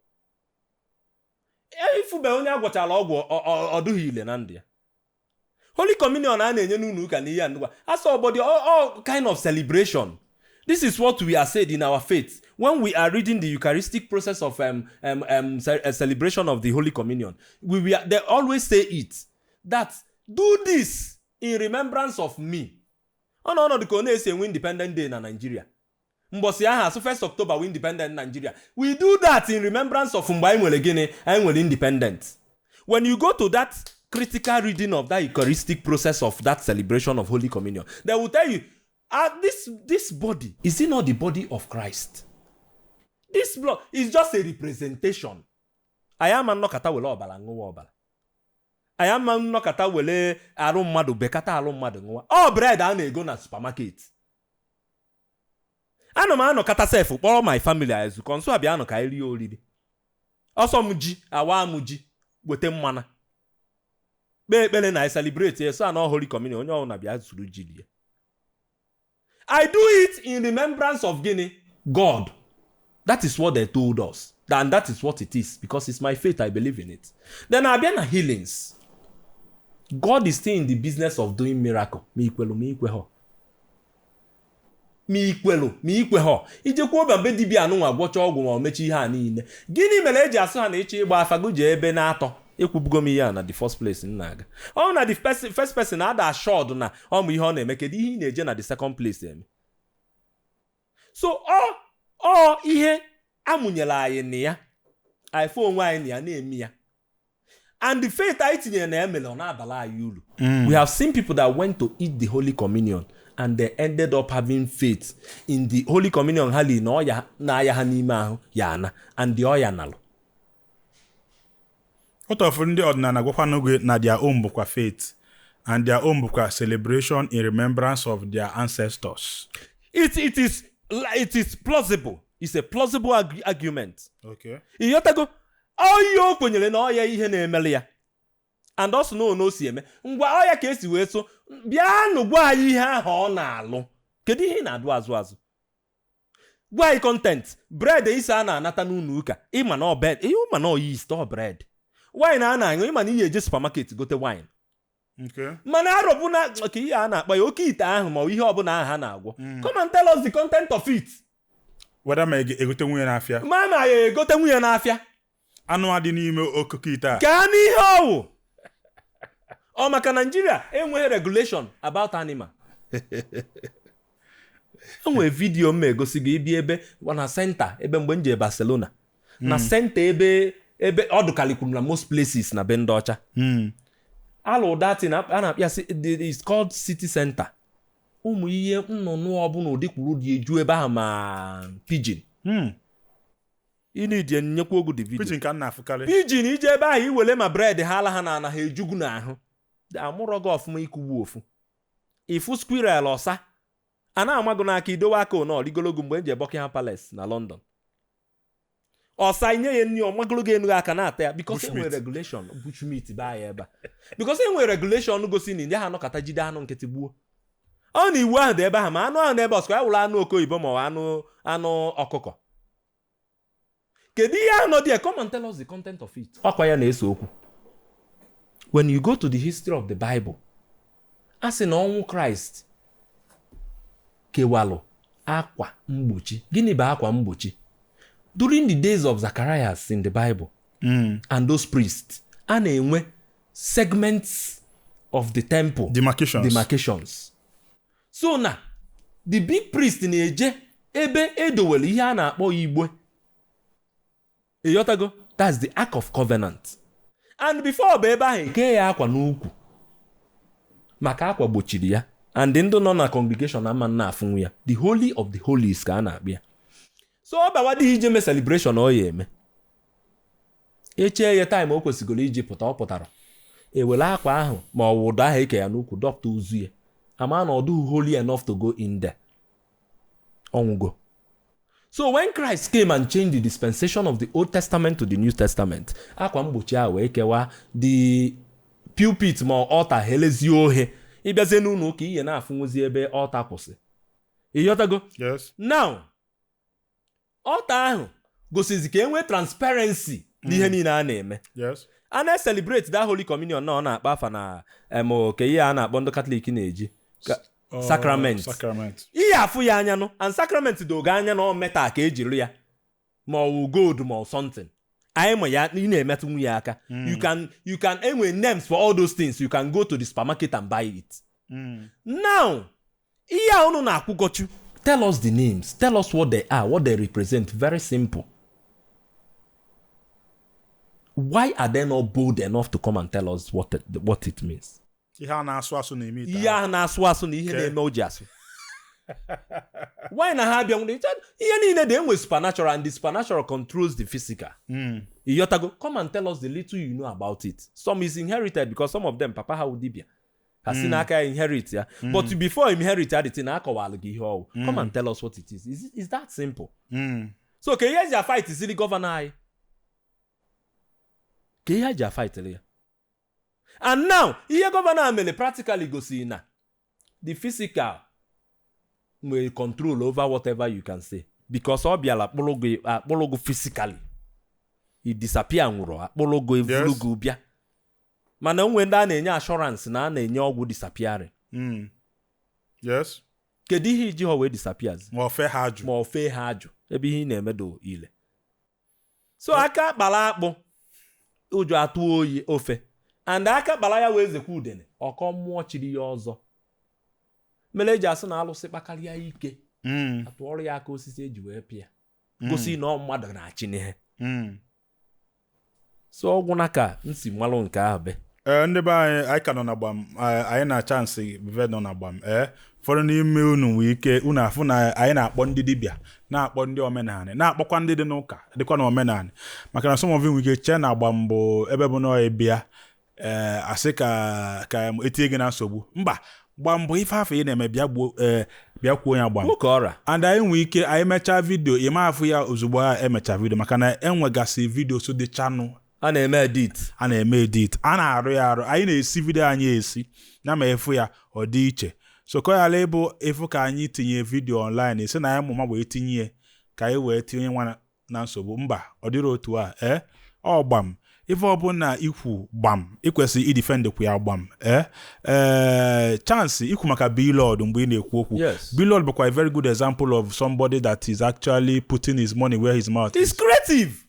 Ifube onye agwọchara ọgwụ, ọ dụghị ile na ndụ ya. Holy Communion a na-enye n'ụlọ ụka na ihe a nnukwu asa obodo, all kind of celebration. This is what we are said in our faith when we are reading the Eucharistic process of celebration of the Holy Communion. They always say it that do this in remembrance of me. Ọ na ọnọdụ ka ọ na-esi enwe Independent Day na Nigeria. Mbọsị ahụ asụ 1st October we independent Nigeria. We do that in remembrance of mgbe anyị nwere gịnị? Anyị nwere independent. When you go to that critical reading of that Eucharistic process of that celebration of Holy Communion, they will tell you, this body, is it not the body of Christ? This blood is just a representation. Anyị ama nnọkọta were ọbara ṅụwa ọbara. Anyị ama nnọkọta were arụ mmadụ bekata arụ mmadụ ṅụwa. Ọ bread a na-ego na supermarket. Ana m anọkọta sef kpọrọ my family ezukọ nso abịa anọ ka anyị rie oriri. Ọsọ m ji awa m ji weta mmanụ kpee ekpere na I celebrate eso ana Holy Communion, onye ọbụla bịa zuru ji rie. I do it in remembrance of gịnị? God. That is what they told us, and that is what it is, because it's my faith, I believe in it. Then abịa na healings. God is still in the business of doing miracle. Ma ikwelu ma ikwe ma ikwelu ma ikwe ha ijekwa ọbịa mbe dibịa anụnwa gwọcha ọgwụ ma o mechi ihe a niile. Gịnị mere eji asụ ha na ịchọ ịgba afa gụ jee ebe na-atọ? Ekwubugo m ihe a na the first place m na-aga. Ọ na the first person ada assured na ọ mụ ihe ọ na-eme, kedu ihe ị na-eje na the second place eme? So ọ ihe amụnyere anyị na ya, anyị fụ onwe anyị na ya na-eme ya, and the faith anyị tinyere na ya mere ọ na-abala anyị uru. We have seen people that went to eat the Holy Communion and they ended up having faith in the Holy Communion ha li na ọya na-aya ha n'ime ahụ ya ana, and the ọya nalụ. Ụtọfụ ndị ọdịnala gwakwanụ gị na their own bụkwa faith and their own bụkwa celebration in remembrance of their ancestors. It is plausible. It's a plausible argument. Okay. Ịghọtago? Ọya o kwenyere na ọya ihe na-emeli ya, and ọ sị na ono si eme ngwa ọya ka esi wee so bịanụ gwa anyị ihe ahụ ọ na-alụ. Kedu ihe ị na-adụ azụ azụ? Gwa anyị content. Bread ise a na-anata n'ụlọ ụka, ịma na ọ bed, ịma na ọ yeast, ọ bread. Wine a na-aṅụ, ịma na ihe eje supermarket gote wine. Okay. Mana arọbụ na ka ihe a na-akpa ya oke ite ahụ ma ọ ihe ọbụla ahụ ha na-agwọ, come and tell us the content of it. Whether ma egote nwunye n'afịa. Ma na ya egote nwunye n'afịa. Anụ adị n'ime okoko ite a. Gaa n'ihe ọwụ ọ maka Nigeria enweghị regulation about animal. Enwere video m egosi gị ibi ebe na center ebe mgbe m je Barcelona na center ebe ebe ọ dụkalikwuru na most places na be ndị ọcha. Alụ datin a na-akpịa it's called city center. Ụmụ ihe nnụnụ ọbụla ụdị kwuru dị eju ebe ahụ, ma pigeon. Ị na-eji nyekwa ogu the video. Pigeon ka m na-afụkarị. Pigeon ije ebe ahụ iwele ma bread ha ala ha na ana ha ejugwu n'ahụ amụrọ gị ọfụma ikugbu ofu ifu squirrel ọsa a na-amagụ n'aka idowe aka ono rigologo. Mgbe m je Buckingham Palace na London, ọsa inye ya nri ọmagologo enu aka na-ata ya because Bushmeat. Enwere regulation bushmeat baa ya ebe a because enwere regulation gosi na ndị ha anọkọta jide anụ nkịtị gbuo. Ọ na iwu ahụ dị ebe ahụ, ma anụ ahụ n'ebe ọsọ ya wụrụ anụ oke oyibo ma ọ bụ anụ ọkụkọ. Kedu ihe ahụ nọ there? Come and tell us the content of it. Ọkwa ya na-ese okwu. When you go to the history of the Bible, a sị na ọnwụ Kraịst kewalụ akwa mgbochi. Gịnị bụ akwa mgbochi? During the days of Zacharias in the Bible and those priests, a na-enwe segments of the temple. Demarcations. Demarcations. So na the big priest na-eje ebe edowere ihe a na-akpọ igbe. Ịghọtago? That's the Ark of Covenant. And before bụ ebe ahụ eke ya akwa n'ukwu maka akwa gbochiri ya and ndị nọ na congregation ama nna afụnwu ya. The Holy of the Holies ka a na-akpị ya. So ọ bawa dị ije mee celebration ọ ya eme echee ya time o kwesịgoro iji pụta, ọ pụtara ewere akwa ahụ ma ọ wụ ụdọ ahụ eke ya n'ukwu dọpụta ozu ya ama na ọ dịghị holy enough to go in there. Ọnwụgo. So when Christ came and changed the dispensation of the Old Testament to the New Testament, akwa mgbochi ahụ wee kewaa, the pulpit ma altar helezie ohe. Ịbịazie n'ụlọ ụka ihe na-afụnwuzi ebe altar kwụsị. Ịghọtago? Yes. Now altar ahụ gosizi ka e nwee transparency n'ihe niile a na-eme. Yes. A na-celebrate that Holy Communion na ọ na-akpa afa na em ke ihe a na-akpọ ndị Katọlik na-eji sacrament. Sacrament. Ihe afụ ya anya nụ, and sacrament dogo anya na ọ metal ka ejiri ya, ma ọ wụ gold ma ọ something. Anyị ma ya, ị na-emetụ nwunye aka. You can enwe names for all those things. You can go to the supermarket and buy it. Now, ihe a unu na-akwụgọchu, tell us the names, tell us what they are, what they represent. Very simple. Why are they not bold enough to come and tell us what it means? Ihe a na-asụ asụ na-eme ite. Ihe ahụ na-asụ asụ na ihe na-eme o ji asụ, why na ha abịa nwere ihe niile dị enwe supernatural, and the supernatural controls the physical. Ịghọtago? Come and tell us the little you know about it. Some is inherited, because some of them, papa ha wụ dibia, ha si n'aka ya inherit ya. But before inherit ya, the thing akọwalụ gị ihe ọwụ. Come and tell us what it is. Is that simple? So ka ihe eji afight siri gọvanọ anyị, ka ihe eji afight ya. And now, ihe gọvanọ a mere practically gosiri na the physical nwere control over whatever you can say, because ọ bịara akpụrụ gị, akpụrụ gị physically. He disappear, nwụrụ, akpụrụ gị, evuru gị bịa. Mana onwe ndị a na-enye assurance na a na-enye ọgwụ disappearing. Kedu ihe iji ha wee disappears? Ma ofe ha ajụ. Ma ọ fee ha ajụ ebe ihe ị na-emedo ile. So aka kpara akpụ, ụjọ atụ oyi ofe, and aka kpara ya wee zekwa udene ọkọ mmụọ chiri ya ọzọ mere eji asị na alụsị kpakarịa ike, atụọrọ ya aka osisi eji wee pịa gosi na ọ mmadụ na-achị n'ihe. So ọgwụ na ka nsi mmalụ nke ahụ be. Ee, ndị be anyị, anyị ka nọ na gbam. Anyị na Chance ve nọ na gbam. Ee, ụfọdụ n'ime unu nwee ike unu afụ na anyị na-akpọ ndị dibịa, na-akpọ ndị omenanị, na-akpọkwa ndị dị n'ụka dịkwa na omenanị, maka na some of you nwere ike chee na agbam bụ ebe bụ na ịbịa, ee, asị ka etinye gị na nsogbu. Mba, gbam bụ ife afọ ị na-eme, bịa gbuo, ee, bịa kwuo ya gbam. Nwoke ọra. And anyị nwee ike anyị mechaa video, ị ma afụ ya ozugbo a emechaa video, maka na enwegasị video so dị channel. A na-eme edit. A na-eme edit, a na-arụ ya arụ. Anyị na-esi video anyị esi na ma efu ya ọ dị iche. So ka ọ ghara ịbụ efu ka anyị tinye video online, esi na anyị mụma wee tinye ya ka anyị wee tinye nwa na nsogbu. Mba, ọ dịrị otu a. Ee, ọ gbam, ife ọbụla ikwu gbam, ikwesị idefendkwu ya gbam. Ee, Chance, ikwu maka Blord mgbe ị na-ekwu okwu. Blord bụkwa a very good example of somebody that is actually putting his money where his mouth It's is. creative.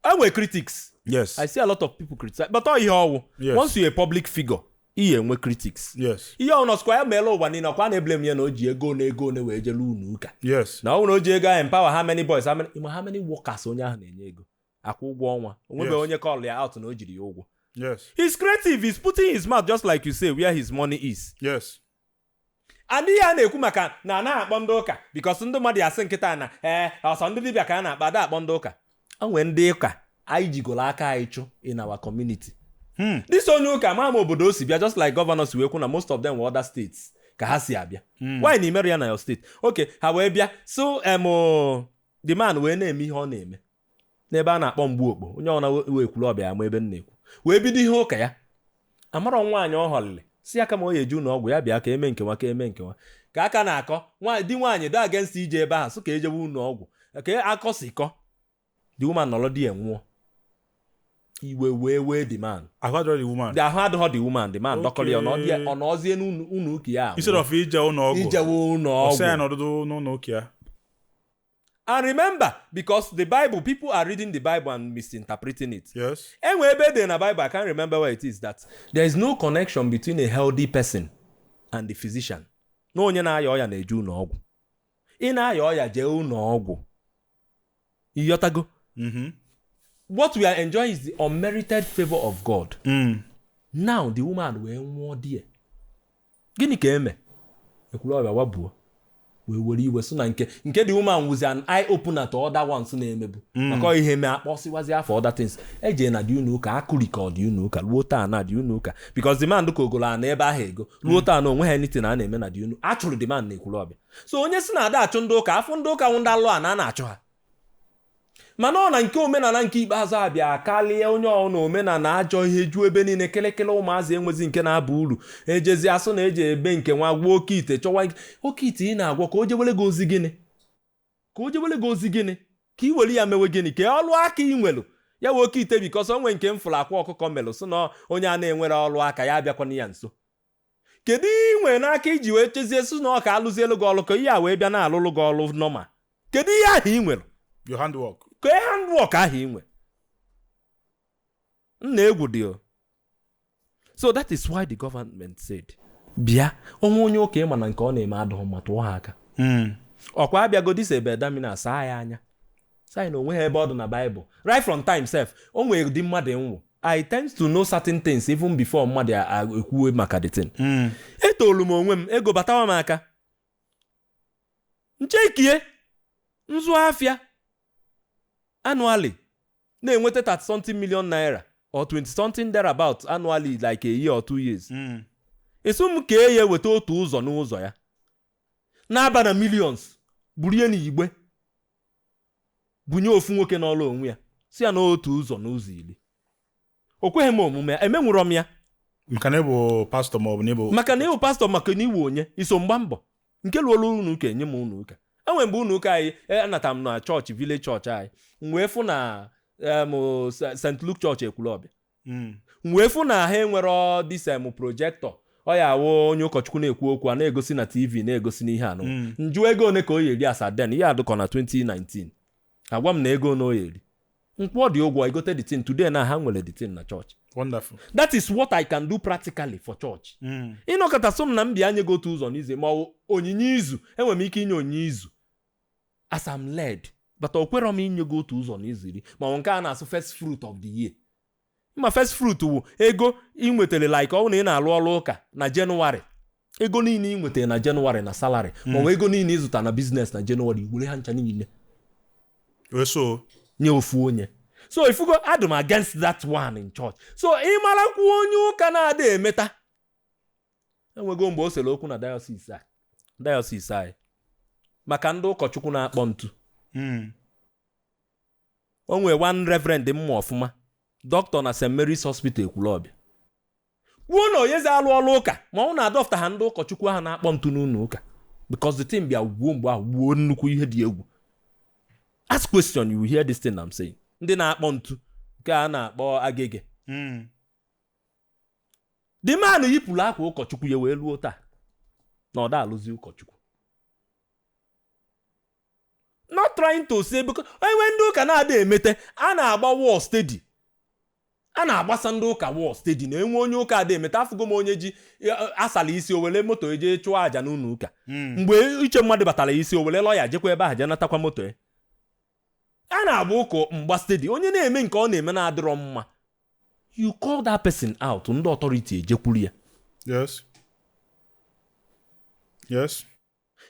Enwe critics. I see a lot of people criticize, but ọ ihe ọwụ. Once you're a public figure, ihe enwe critics. Ihe ọ nọsịkwa ya meela ụwa niile ọkwa na-eblame ya na o ji ego na ego na wee jere unu ụka, na ọ bụrụ na o ji ego ahụ empower how many boys, how many, ịma how many workers onye ahụ na-enye ego akwụ ụgwọ ọnwa, onwebe onye call ya out na o jiri ya ụgwọ. He's creative. He's putting his mouth, just like you say, where his money is. And ihe a na-ekwu maka na anaghị akpọ ndị ụka, because ndị mmadụ asị nkịta na ee, ọsọ ndị dibịa ka a na-akpa, ada akpọ ndị ụka. O nwee ndị ụka anyị jigoro aka anyị chụ in our community. This onye ụka ma ama obodo o si bịa, just like governors wee kwu na most of them were other states ka ha si abịa. Why na imerụ ya na your state? Okay, ha wee bịa. So the man wee na-eme ihe ọ na-eme n'ebe a na-akpọ mgbu okpo, onye ọna wee kwuru ọbịa ama ebe m na-ekwu, wee bido ihe ụka ya. Amarọ nwaanyị ọ họlịrị si ya kama ọ ya eje ụlọ ọgwụ, ya bịa ka eme nkewa, ka eme nkewa, ka aka na-akọ di nwaanyị do against ije ebe ahụ, sị ka ejewe ụlọ ọgwụ ka akọ si kọ. The woman nọrọ di ya nwụọ, iwe wee wee the man. Ahụ adịrọ the woman. The ahụ adịghọ the woman. The man dọkọrọ ya, ọ nọzie n'ụlọ ụka ya. Instead of ije ụlọ ọgwụ, ijewe ụlọ ọ sị ya ọgwụ. Nọdụ n'ụlọ ụka ya. And remember, because the Bible, people are reading the Bible and misinterpreting it. Enwe ebe dị na Bible, I can't remember where it is, that there is no connection between a healthy person and the physician. Na onye na-aya ọya na-eje ụlọ ọgwụ. Ị na-aya ọya, jee ụlọ ọgwụ. Ịghọtago? Mhm. What we are enjoying is the unmerited favor of God. Now the woman wee nwụọ die. Gịnị ka eme? Ekwuru ọbịa wabuo wee were iwe so na nke the woman was an eye opener to other ones na-emebu maka ihe mee akpọsịwazi afọ other things eje na dị unu ụka akụrikọ dị unu ụka ruo taa na dị unu ụka, because the man dịka ogolo a na ebe ahụ ego ruo taa na onwe ha anything a na-eme na dị unu achụrụ the man na ekwuru ọbịa. So onye si na ada achụ ndị ụka, afọ ndị ụka nwụ ndị alụ a na a na-achụ ha, mana ọ na nke omenala nke ikpeazụ abịa karịa onye ọ na omenala ajọ ihe ju ebe niile, kịlịkịlị ụmụazị enwezi nke na-aba uru, ejezi asụ na eji ebe nke nwa gwuo oke ite, chọwa oke ite ị na-agwọ ka o jewere gị ozi gịnị, ka o jewere gị ozi gịnị, ka ị were ya mewe gịnị, ka ọlụ aka ị nwelu. Ya wee oke ite, because onwe nke m fụrụ akwa ọkụkọ melụ sị na onye a na-enwere ọrụ aka ya abịakwana ya nso. Kedu ihe ị nwere n'aka iji wee chezie sị na ọ ka alụzielu gị ọrụ, ka ihe a wee bịa na-alụlụ gị ọrụ normal? Kedu ihe ahụ ị nwere? Your handwork. Ka handwork ahụ ị nwere, nna, egwu dị o. So that is why the government said, bịa onwe onye ụka ịma na nke ọ na-eme adịghị mma, tụọ ha aka. Ọkwa abịago this ebe damina saa ya anya, saa ya na onwe ha ebe ọ dị na Bible. Right from time sef, o nwere ụdị mmadụ nwụ. I tend to know certain things even before mmadụ ekwuwe maka the thing. Etolu m onwe m, ego batawa m aka, nchekie nzụ afịa annually na-enweta 30 something million naira or 20 something thereabout annually, like a year or 2 years. Esi m ka e ya eweta otu ụzọ n'ụzọ ya na-aba na millions, burie n'igbe bunye ofu nwoke n'ọlụ onwe ya, si ya n'otu ụzọ n'ụzọ 10. O kweghị m omume, emenwụrọ m ya. Maka na ịbụ pastọ maọbụ na ịbụ Maka na ịwụ pastọ, maka na iwu onye iso mgba mbọ nke lụọlụ unu ụka, enye m unu ụka. Enwe mgbe unu ụka anyị anata m na chọọchị, village chọọchị anyị, m wee fụ na St. Luke chọọchị Ekwulọbịa, m wee fụ na ha enwero this projector. Ọ ya awụ onye ụkọchukwu na-ekwu okwu a na-egosi na TV, na-egosi n'ihe anụ. Njụ ego one ka o yeri asaden ihe adụkọ na 2019, agwa m na ego one o yeri nkwụọ dị ụgwọ egote the thing. Today na ha nwere the thing na chọọchị. Wonderful. That is what I can do practically for church. Ịnọkọta sọ m na m bịa nye gị otu ụzọ n'izu ma ọ bụ onyinye izu, enwere m ike inye onyinye izu as I'm led, but o kwerọ m inye gị otu ụzọ n'izu 10, ma ọ bụ nke a na-asụ first fruit of the year. Ma first fruit wụ ego ị nwetara, like ọ bụ na ị na-alụ ọrụ ụka na Jenụwarị, ego niile ị nwetara na Jenụwarị na salary, ma ọ bụ ego niile ị zụtara na business na Jenụwarị, were ha ncha niile Wee so nye ofu onye. So ifugo, adị m against that one in church. So ị marakwu onye ụka na-ada emeta. Enwego mgbe o sere okwu na diocese a, diocese anyị, maka ndị ụkọchukwu na-akpọ ntu. O nwee one reverend mma ọfụma, dọkịta na St. Mary's Hospital Ekwulọbịa, kwuo na onyezi alụ ọrụ ụka ma ọ na-adọfta ha ndị ụkọchukwu ahụ na-akpọ ntu n'ụlọ ụka, because the thing bịa gbuo mgbe ahụ, gbuo nnukwu ihe dị egwu. Ask question, you will hear this thing I'm saying. Ndị na-akpọ ntu nke a na-akpọ agege. The man yipụrụ akwa ụkọchukwu ya wee luo taa na ọ da alụzi ụkọchukwu. Not trying to say, because enwe ndị ụka na-ada emete, a na-agba war steady, a na-agbasa ndị ụka war steady na enwe onye ụka ada emete. Afụgo m onye ji asala isi o were moto eje chụọ àjà n'ụlọ ụka. Mgbe uche mmadụ batara isi, o were lọya jekwa ebe ahụ jee natakwa moto ya. A na-agba ụka mgba steady. Onye na-eme nke ọ na-eme na-adịrọ mma, you call that person out, ndị authority ejekwuru ya.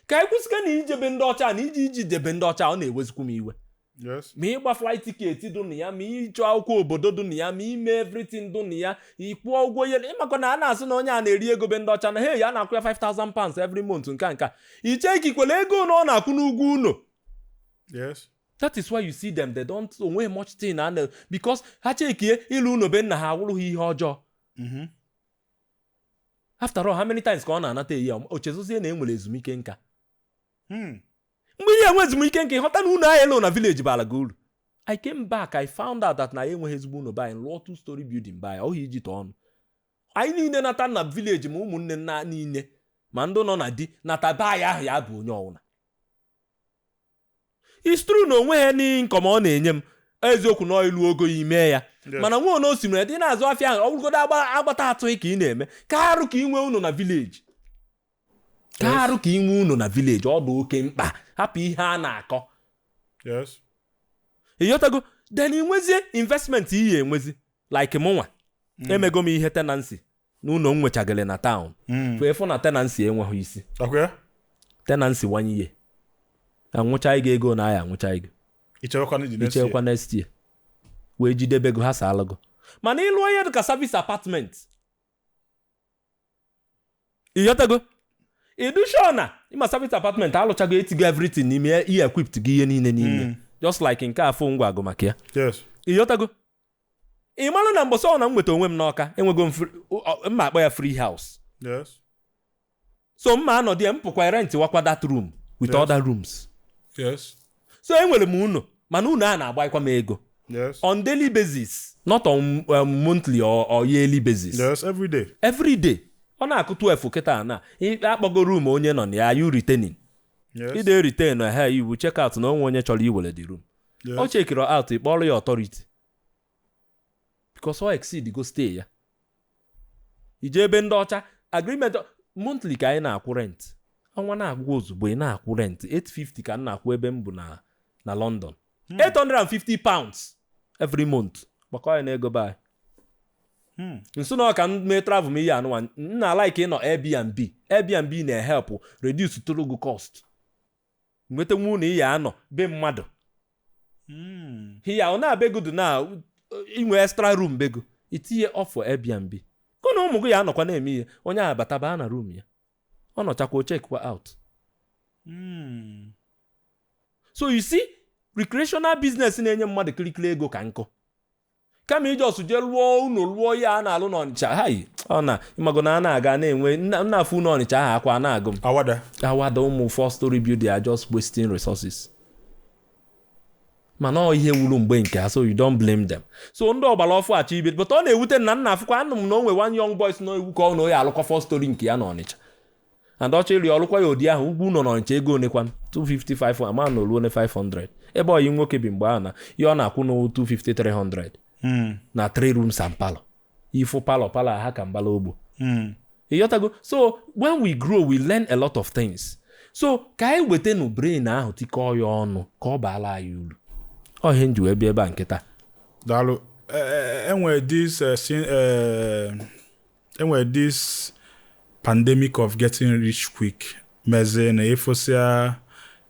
Ka anyị kwụsịka na ijebe ndị ọcha na iji debe ndị ọcha, ọ na-ewezikwu m iwe. Ma ịgba flight ticket dị na ya, ma ịchọ akwụkwọ obodo dị na ya, ma ime everything dị na ya, ịkwụọ ụgwọ ihe. Ịmakwa na a na-asị na onye a na-eri ego be ndị ọcha na hey, a na-akwụ ya £5000 every month, nke a nke a iche ikikwele ego na ọ na-akwụ n'ugwu ụlọ. That is why you see them, they don't onwe much thing a na, because ha chekie ịlụ ụlọ be nna ha awụrụ ha ihe ọjọọ. After all, how many times ka ọ na-anata eyi o chezozie na e nwere ezumike nka? Mgbe ihe enwe ezumike nka, ịghọta na ụlọ ahụ elu na village bara gị uru. I came back, I found out that na ya enweghị ezigbo ụlọ be anyị, lụọ two story building be anyị, ọhụ iji tọọ ọnụ anyị niile nata na village, ma ụmụnne nna niile, ma ndị nọ na di nata be anyị ahụ. Ya bụ onye ọwụna. It's true na onwe ha n'income ọ na-enye m, eziokwu na ilu ogo ya ime ya. Mana nwa ono osimiri dị na-azụ afịa ahụ, ọ bụrụgodo agbata atụghị ka ị na-eme, ka arụ ka ị nwee ụlọ na village, ka arụ ka ị nwee ụlọ na village, ọ dị oke mkpa. Hapụ ihe a na-akọ. Ịghọtago? Then ị nwezie investment iyi enwezi, like mụnwa emego m ihe tenancy n'ụlọ m nwechagịrị na town. Wee fụ na tenancy enweghị isi. Okay. Tenancy wanye ihe anwụcha gị ego na aya anwụcha gị. Ichewekwa the next year. Ichekwa next year wee jidebe go ha saalụgo. Mana ịlụọ ihe dịka service apartment, ịghọtago, ịdụ na ịma service apartment alụchago, etigo everything n'ime ya, ihe equipped gị ihe niile n'ime ya. Just like nke afọ ngwa agụ maka ya. Ịghọtago, ị mara na mbọsọ ọ na m nweta onwe m n'ọka, enwego m mma akpọ ya free house. So mma anọdụ ya, m pụkwa rent wakwa that room with other rooms. So enwere m ụlọ, mana ụlọ a na-agbakwa m ego. Yes. On daily basis, not on monthly or yearly basis. Yes, every day. Every day. Ọ na-akụ 12 kịta na akpọgo room onye nọ na ya, you retaining? Yes. Ide retain ha, iwu check out na onwe onye chọrọ iwere the room. Yes. Ọ checkiri out, ịkpọrọ ya authority because ọ exceed go stay ya. Ije ebe ndị ọcha, agreement monthly ka anyị na-akwụ rent. Ọnwa na-agwụ ozugbo ị na-akwụ rent. 850 ka m na-akwụ ebe m bụ na London, £850 every month. Gbakọ ya na ego be anyị. Nso na ọ ka m mee travel m ihe anụnwa m na like ịnọ Airbnb. Airbnb na-ehelp reduce tụrụgụ cost. Nweta nwa ụlọ ihe anọ be mmadụ hiya ọ na-abego na inwe extra room bego itinye off for Airbnb kụ na ụmụ gị ya anọkwa na-eme ihe onye ahụ bata baa na room ya, ọ nọchakwa o checkwa out. So you see, recreational business na-enye mmadụ kirikiri ego ka nkụ kama iji ọsụ jee lụọ unu lụọ ya a na-alụ n'Ọnịcha. Hai, ọ na ịmago na a na-aga na-enwe nna afụ ụlọ Ọnịcha ahụ akwa na-agụ m. Awada. Awada ụmụ four story building are just wasting resources, mana ọ ihe wuru mgbe nke ha, so you don't blame them. So ndị ọgbara ọfụ achọ ibe, but ọ na-ewute na nna afụkwa anụ m na o nwe one young boys na ewu ka ọ na oya alụkwa four story nke ya n'Ọnịcha, and ọ chọrọ ọlụkwa ya ụdị ahụ ugwu nọ n'Ọnịcha. Ego onekwan 255 ama na oluo 500 ebe oyi nwoke bi mgbe ahụ na ihe ọ na-akwụ na 250 300 na 3 rooms and parlor, ifu parlor parlor ha ka mbala ogbo. Ịghọtago? So when we grow, we learn a lot of things. So ka anyị wetanụ brain ahụ tikọọ ya ọnụ ka ọ baala anyị uru. Ọ ihe m ji wee bịa ebe a nkịta. Daalụ. Enwere this enwere this pandemic of getting rich quick mezie na ịfụsịa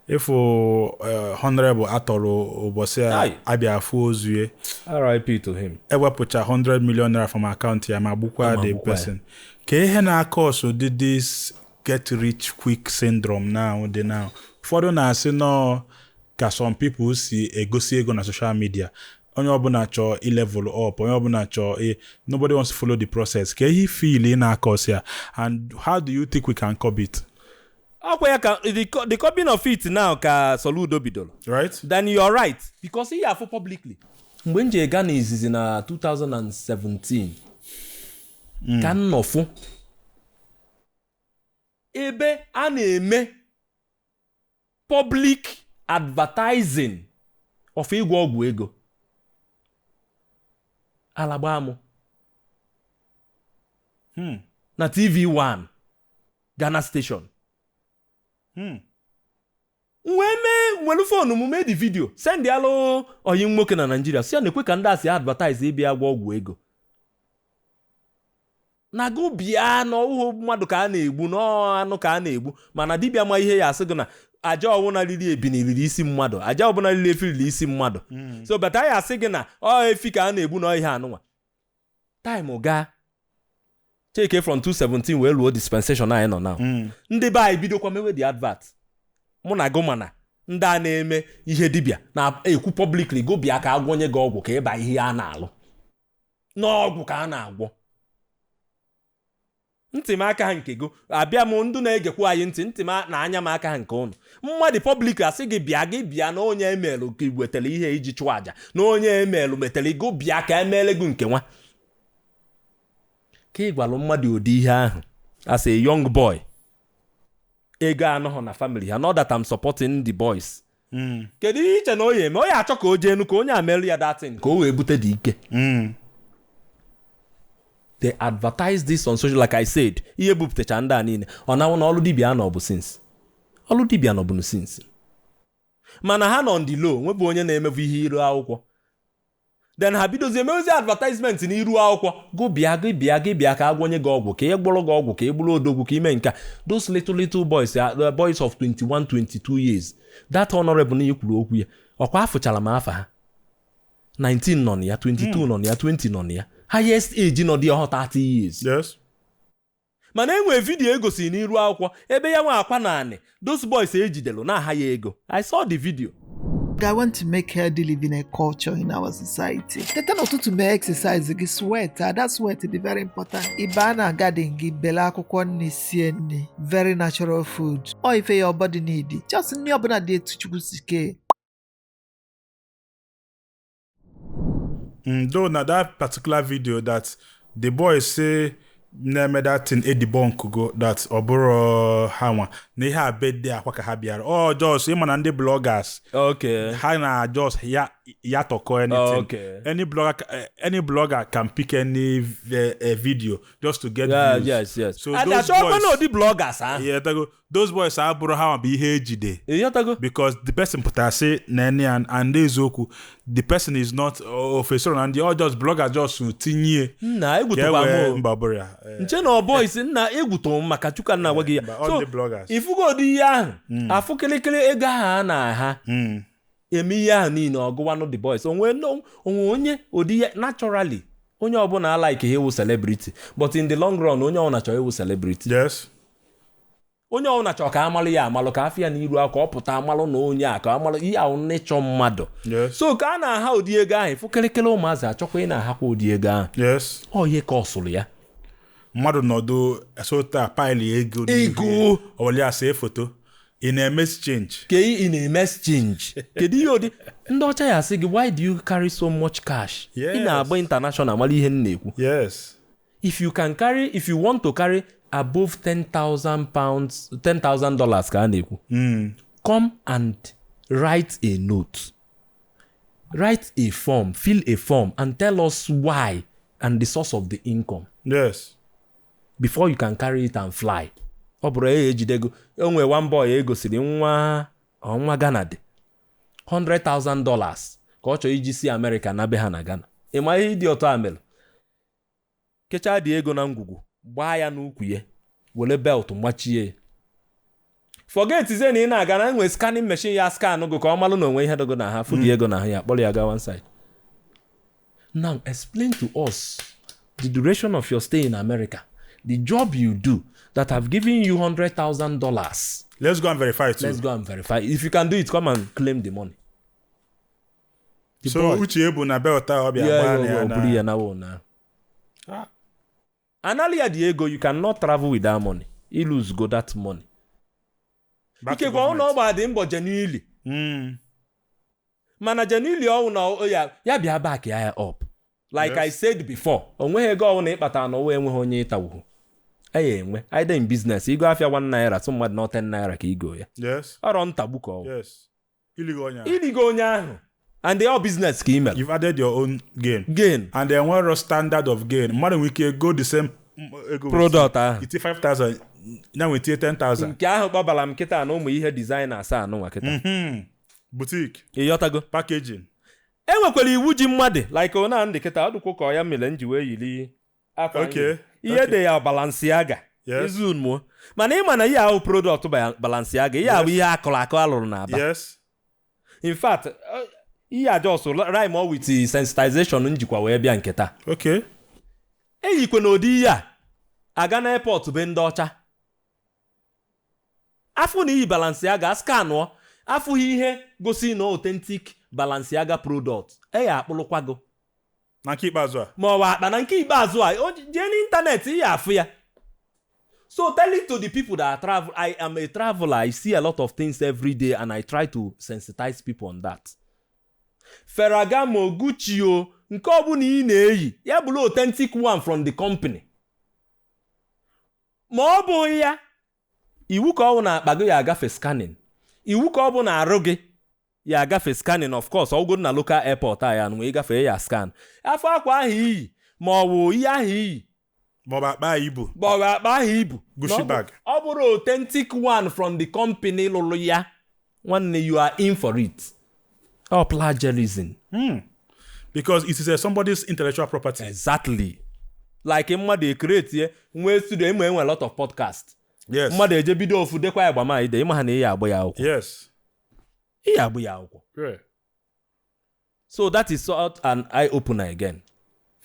ịfụ honorable atọrọ ụbọchị a. Aye. Abịa afụ ozu ya. RIP to him. Ewepụcha 100 million naira from account ya ma gbukwa Ma the gbukwa ya. person. Ka ihe na-akọsụ dị this get rich quick syndrome now dị now, ụfọdụ na-asị nọọ ka some people si egosi ego na social media, onye ọbụla chọọ i-level up, onye ọbụla chọọ nobody wants to follow the process. Ka ihe feel ị na-akọsị ya, and how do you think we can curb it? Ọkwa ya ka the copying of it now ka Soludo bidoro. Right. Then you are right, because ihe afụ publicly mgbe m ji ega na izizi na 2017 ka m nọfụ ebe a na-eme public advertising of ịgwọ ọgwụ ego alagba mụ na TV1 Ghana station. Wee mee nwelu phone m mee the video, send alụ oyi nwoke na Nigeria, si ya na-ekwe ka ndị a si advertise ịbịa gwa ọgwụ ego na gụ bịa na ọwụhụ mmadụ ka a na-egbu n'anụ ka a na-egbu, mana dibịa ma ihe ya asị gị na aja ọwụna riri ebini riri isi mmadụ, aja ọbụla riri efi riri isi mmadụ. So bata ya asị gị na ọ efi ka a na-egbu na ihe anụnwa. Time gaa cheke from 217 wee luo dispensation anyị nọ now. Ndị be anyị bidokwa mewe the advert. Mụ na gụ mana ndị a na-eme ihe dibịa na-ekwu publicly, go bịa ka agwọnye gị ọgwụ ka ịba ihe a na-alụ n'ọgwụ ka a na-agwọ. Ntị m aka ha nke go abịa m ndị na-egekwu anyị ntị, ntị m na anya m aka ha nke ụnụ. Mmadụ public asị gị bịa, gị bịa na onye emelụ ka wetara ihe iji chụọ àjà na onye emelụ metere go bịa ka emele gị nke nwa ka ị gwalụ mmadụ ụdị ihe ahụ. As a young boy, ego anọghọ na family ha, not that I'm supporting the boys. Kedu ihe iche na o ya eme? Ọ ya achọ ka o jee enu ka onye amelụ ya datin ka o wee bute dị ike. They advertise this on social, like I said. Ihe bupụtacha ndị a niile ọ na na ọlụ dibịa nọ bụ since ọlụ dibịa nọ bụ since, mana ha nọ ndị low nwebụ onye na-emebu ihe iru akwụkwọ. Then ha bidozie emewezi advertisement n'iru akwụkwọ, go bịa, gị bịa, gị bịa ka agwọnye gị ọgwụ ka ị gbụrụ gị ọgwụ ka ị gbụrụ odogwu ka ime nke a. Those little little boys, the boys of 21 22 years, that honorable na kwuru okwu ya, ọkwa afụchara m afa ha, 19 nọ na ya, 22 nọ na ya, 20 nọ na ya, highest age nọ dị ọhụ 30 years. Mana e nwere video egosiri n'iru akwụkwọ ebe ya nwa akwa na anị those boys ejidelu na-aha ya ego. I saw the video. I want to make healthy living a culture in our society. Teta n'ụtụtụ mee exercise gị, sweat, ada sweat dị very important. Ị baa na garden gị bele akwụkwọ nri sie nri, very natural food. Ọ ife your body need. Just nri ọbụla dị etu Chukwu si kee. Though na that particular video that the boy say na-eme that thing edibonk go that ọ bụrụ ha nwa na ihe a birthday akwa ka ha bịara, ọ just ịma na ndị bloggers ha na just ya tọkọ anything. Any blogger can pick any video just to get views. Yes. So And those achọkwa boys na ụdị bloggers ahụ. Yeah, tago, those boys abụrụ ha nwa bụ ihe ejide Ịghọtago? Because the person pụtara sị na ene ya, and eziokwu the person is not ofesoro na ndị, all just bloggers just tinye Nna, ka e egwutụkwa m wee o. mba bụrụ ya. Nche na ọ boys, nna, egwutụ m maka Chukwu na agwa gị ya. Mba, all So the bloggers. ifugo ụdị ihe ahụ, afụ kịrịkịrị ego ahụ a na-aha eme ihe ahụ niile, ọgụwanụ the boys onwe onwe onye ụdị ihe. Naturally, onye ọbụla alike ịwụ celebrity, but in the long run, onye ọbụla chọrọ ịwụ celebrity. Onye ọbụla chọrọ ka amalụ ya amalụ, ka afọ ya n'iru aka ọ pụta, amalụ na onye a ka amalụ ihe ahụ n'ịchọ mmadụ. So ka a na-aha ụdị ego ahụ, ịfụ kịrịkịrị ụmụazị achọkwa ị na-ahakwa ụdị ego ahụ. Ọ ihe ka ọ sụrụ ya. Mmadụ nọdụ sota pile ego n'ihu Ego. ya. Ọ were ya see foto ị na-eme exchange. Ka ị na-eme exchange, kedu ihe ụdị ndị ọcha ya asị gị, "Why do you carry so much cash?" Ị na-agba international, mara ihe m na-ekwu. If you can carry, if you want to carry above £10,000, $10,000 ka a na-ekwu, come and write a note, write a form, fill a form and tell us why and the source of the income before you can carry it and fly. Ọ bụrụ ya ejidego o nwee one boy egosiri nwa ọnwa Ghana dị $100,000 ka ọ chọrọ iji si Amerịka na be ha na Ghana. Ị ma ihe ịdị ọtọ a mere? Kechaa dị ego na ngwugwu, gbaa ya n'ukwu ya, were belt mgbachie ya. Forget ze na ị na-aga na enwe scanning machine ya scan gụ ka ọ malụ na onwe ihe dogo na ha fụ dị ego na ha, ya kpọrọ ya gaa one side. Now explain to us the duration of your stay in America, the job you do that have given you $100,000. Let's go and verify too. Let's go and verify. If you can do it, come and claim the money. The So boy- uche bụ na belt a ọ bịa Yeah, gbaa yeah, na ya yeah, na buru ya na wo na. Anali ya the ego, you cannot travel with that money. You lose go that money. Back to Ikekwe ọ na government. ọ gba dị mbọ genuinely. Mana genuinely ọwụ na ya bịa back ya up. Like I said before, o nweghị ego ọwụ na ịkpata n'ụwa enweghị onye ịtawuhu. E ya enwe. Either in business, igo afịa 1 naira, tụ mmadụ na 10 naira ka igo ya. Ọrọ ntagbu ka ọ wụ. Yes, iligo onye ahụ. Iligo onye ahụ. And all business ka i mere. You've added your own gain. Gain. And then nwere standard of gain, mmadụ nwere ike go the same ego. Product ahụ. Iti 5000 ya nwere tie 10,000. Nke ahụ kpọbara m kịta na ụmụ ihe designers anụnwa kịta. Boutique. Ịghọtago? Packaging. E nwekwara iwu ji mmadụ, like ona ndị kịta ọ dịkwa ka ọ ya mere m ji wee yiri akwa anyị. Ihe dị ya Balenciaga. Izu mụọ, mana ịma na ihe ahụ product Balenciaga, ihe ahụ ihe akụrụ akụ alụrụ na Aba. In fact, ihe a just rhyme all with sensitization njikwa wee bịa nke taa. Eyikwe na ụdị ihe a aga na airport be ndị ọcha, afụ na iyi Balenciaga scanụọ, afụghị ihe gosi na authentic Balenciaga product, e ya akpụrụkwago. Na nke ikpeazụ a. Ma ọ bụ akpa na nke ikpeazụ a o jee n'ịntanetị ihe afụ ya. So tell it to the people that are travel. I am a traveler. I see a lot of things every day and I try to sensitize people on that. Ferragamo, Gucci o, nke ọbụla ị na-eyi ya bụrụ authentic one from the company. Ma ọ bụghị ya, iwu ka ọ bụ na akpa gị ya agafe scanning, iwu ka ọ bụ na arụ gị ya agafe scanning. Of course, ọgwụgwọ na local airport a ya nwe ịgafe ya scan, afọ akwa ahụ iyi ma ọ bụ ihe ahụ iyi maọbụ akpa ibu. Ma ọ bụ akpa ahụ ibu. Gucci bag. Ọ bụrụ authentic one from the company lụrụ ya, nwanne, you are in for it. Ọ plagiarism. Because it is somebody's intellectual property. Exactly, like mmadụ ecreate nwee studio, ịma enwe a lot of podcast. Mmadụ eje bido ofu dekwa ya gbama ide, ịma ha na ihe agba ya akwụkwọ. Ihe agba ya akwụkwọ. So that is sort an eye opener again.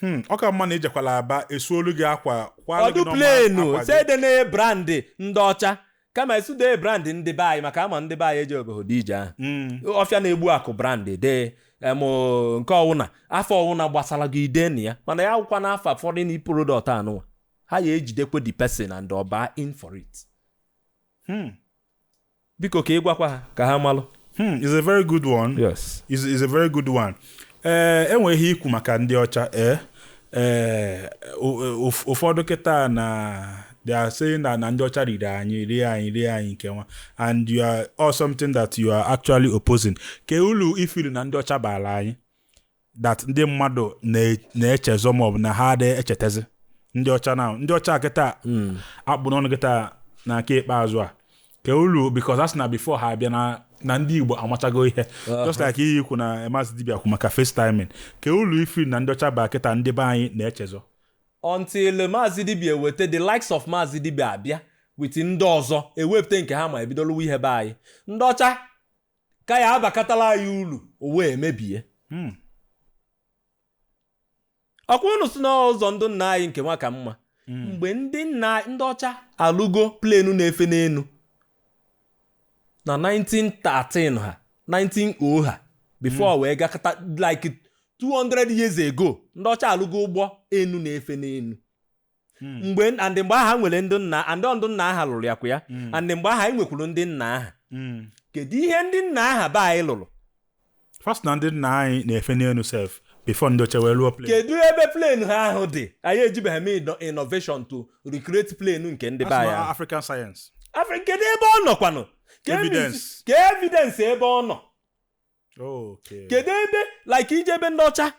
Ọ ka mma na ijekwala Aba esuolu gị akwa kwalụ gị ọdụ normal plenu akwa gị. sedene brand ndị ọcha kama esude brand ndị be anyị, maka ama ndị be anyị eji obodo ije ahụ. Ọfịa na-egbu akụ brand dee em nke ọwụna afọ ọwụna gbasara gị ide na ya, mana ya akwụkwa n'afọ foreign product anụnwa, ha ya ejidekwe the person and ọba in for it. Biko ka ị gwakwa ha ka ha malụ. It's a very good one. Yes. Is a very good one. Ee, enwe ihe ikwu maka ndị ọcha. Ee, ụfọdụ kịta na they are saying that na ndị ọcha riri anyị, rie anyị, rie anyị nke nwa, and you are all something that you are actually opposing. Ke ulu ifiri na ndị ọcha baara anyị that ndị mmadụ na-echezọ maọbụ na ha adịghị echetezi ndị ọcha na ndị ọcha kịta akpụ n'ọnụ kịta na nke ikpeazụ a? Ke ulu, because a sị na before ha abịa na ndị Igbo amachago ihe, just like ihe ikwu na Maazị Dibia kwu maka FaceTiming. Ke ulu ifiri na ndị ọcha baa kịta ndị be anyị na-echezọ? Until Maazị Dibia eweta the likes of Maazị Dibia abịa with ndị ọzọ ewepụta nke ha ma ebidoluwa ihe be anyị, ndị ọcha ka ya abakatala anyị ulu o wee emebie. Ọkwa unu si n'ụzọ ndị nna anyị nke nwa ka mma. Mgbe ndị nna ndị ọcha alụgo plane na-efe n'elu na 1913 ha, 1900 ha, before wee gakọta like 200 years ago, ndị ọcha alụgo ụgbọ enu na-efe n'elu. Mgbe and mgbe aha nwere ndị nna and ndị nna aha lụrụ ya kwa ya, and mgbe aha anyị nwekwuru ndị nna aha, kedu ihe ndị nna aha be anyị lụrụ? First na ndị nna anyị na-efe n'elu sef before ndị ọcha wee lụọ plane. Kedu ebe plane ha ahụ dị? Anyị ejibeghị eme innovation to recreate plane nke ndị be anyị ahụ. African science. Afri, kedu ebe ọ nọkwanụ? Evidence. Ka evidence ebe ọ nọ? Kedu ebe, like ije ebe ndị ọcha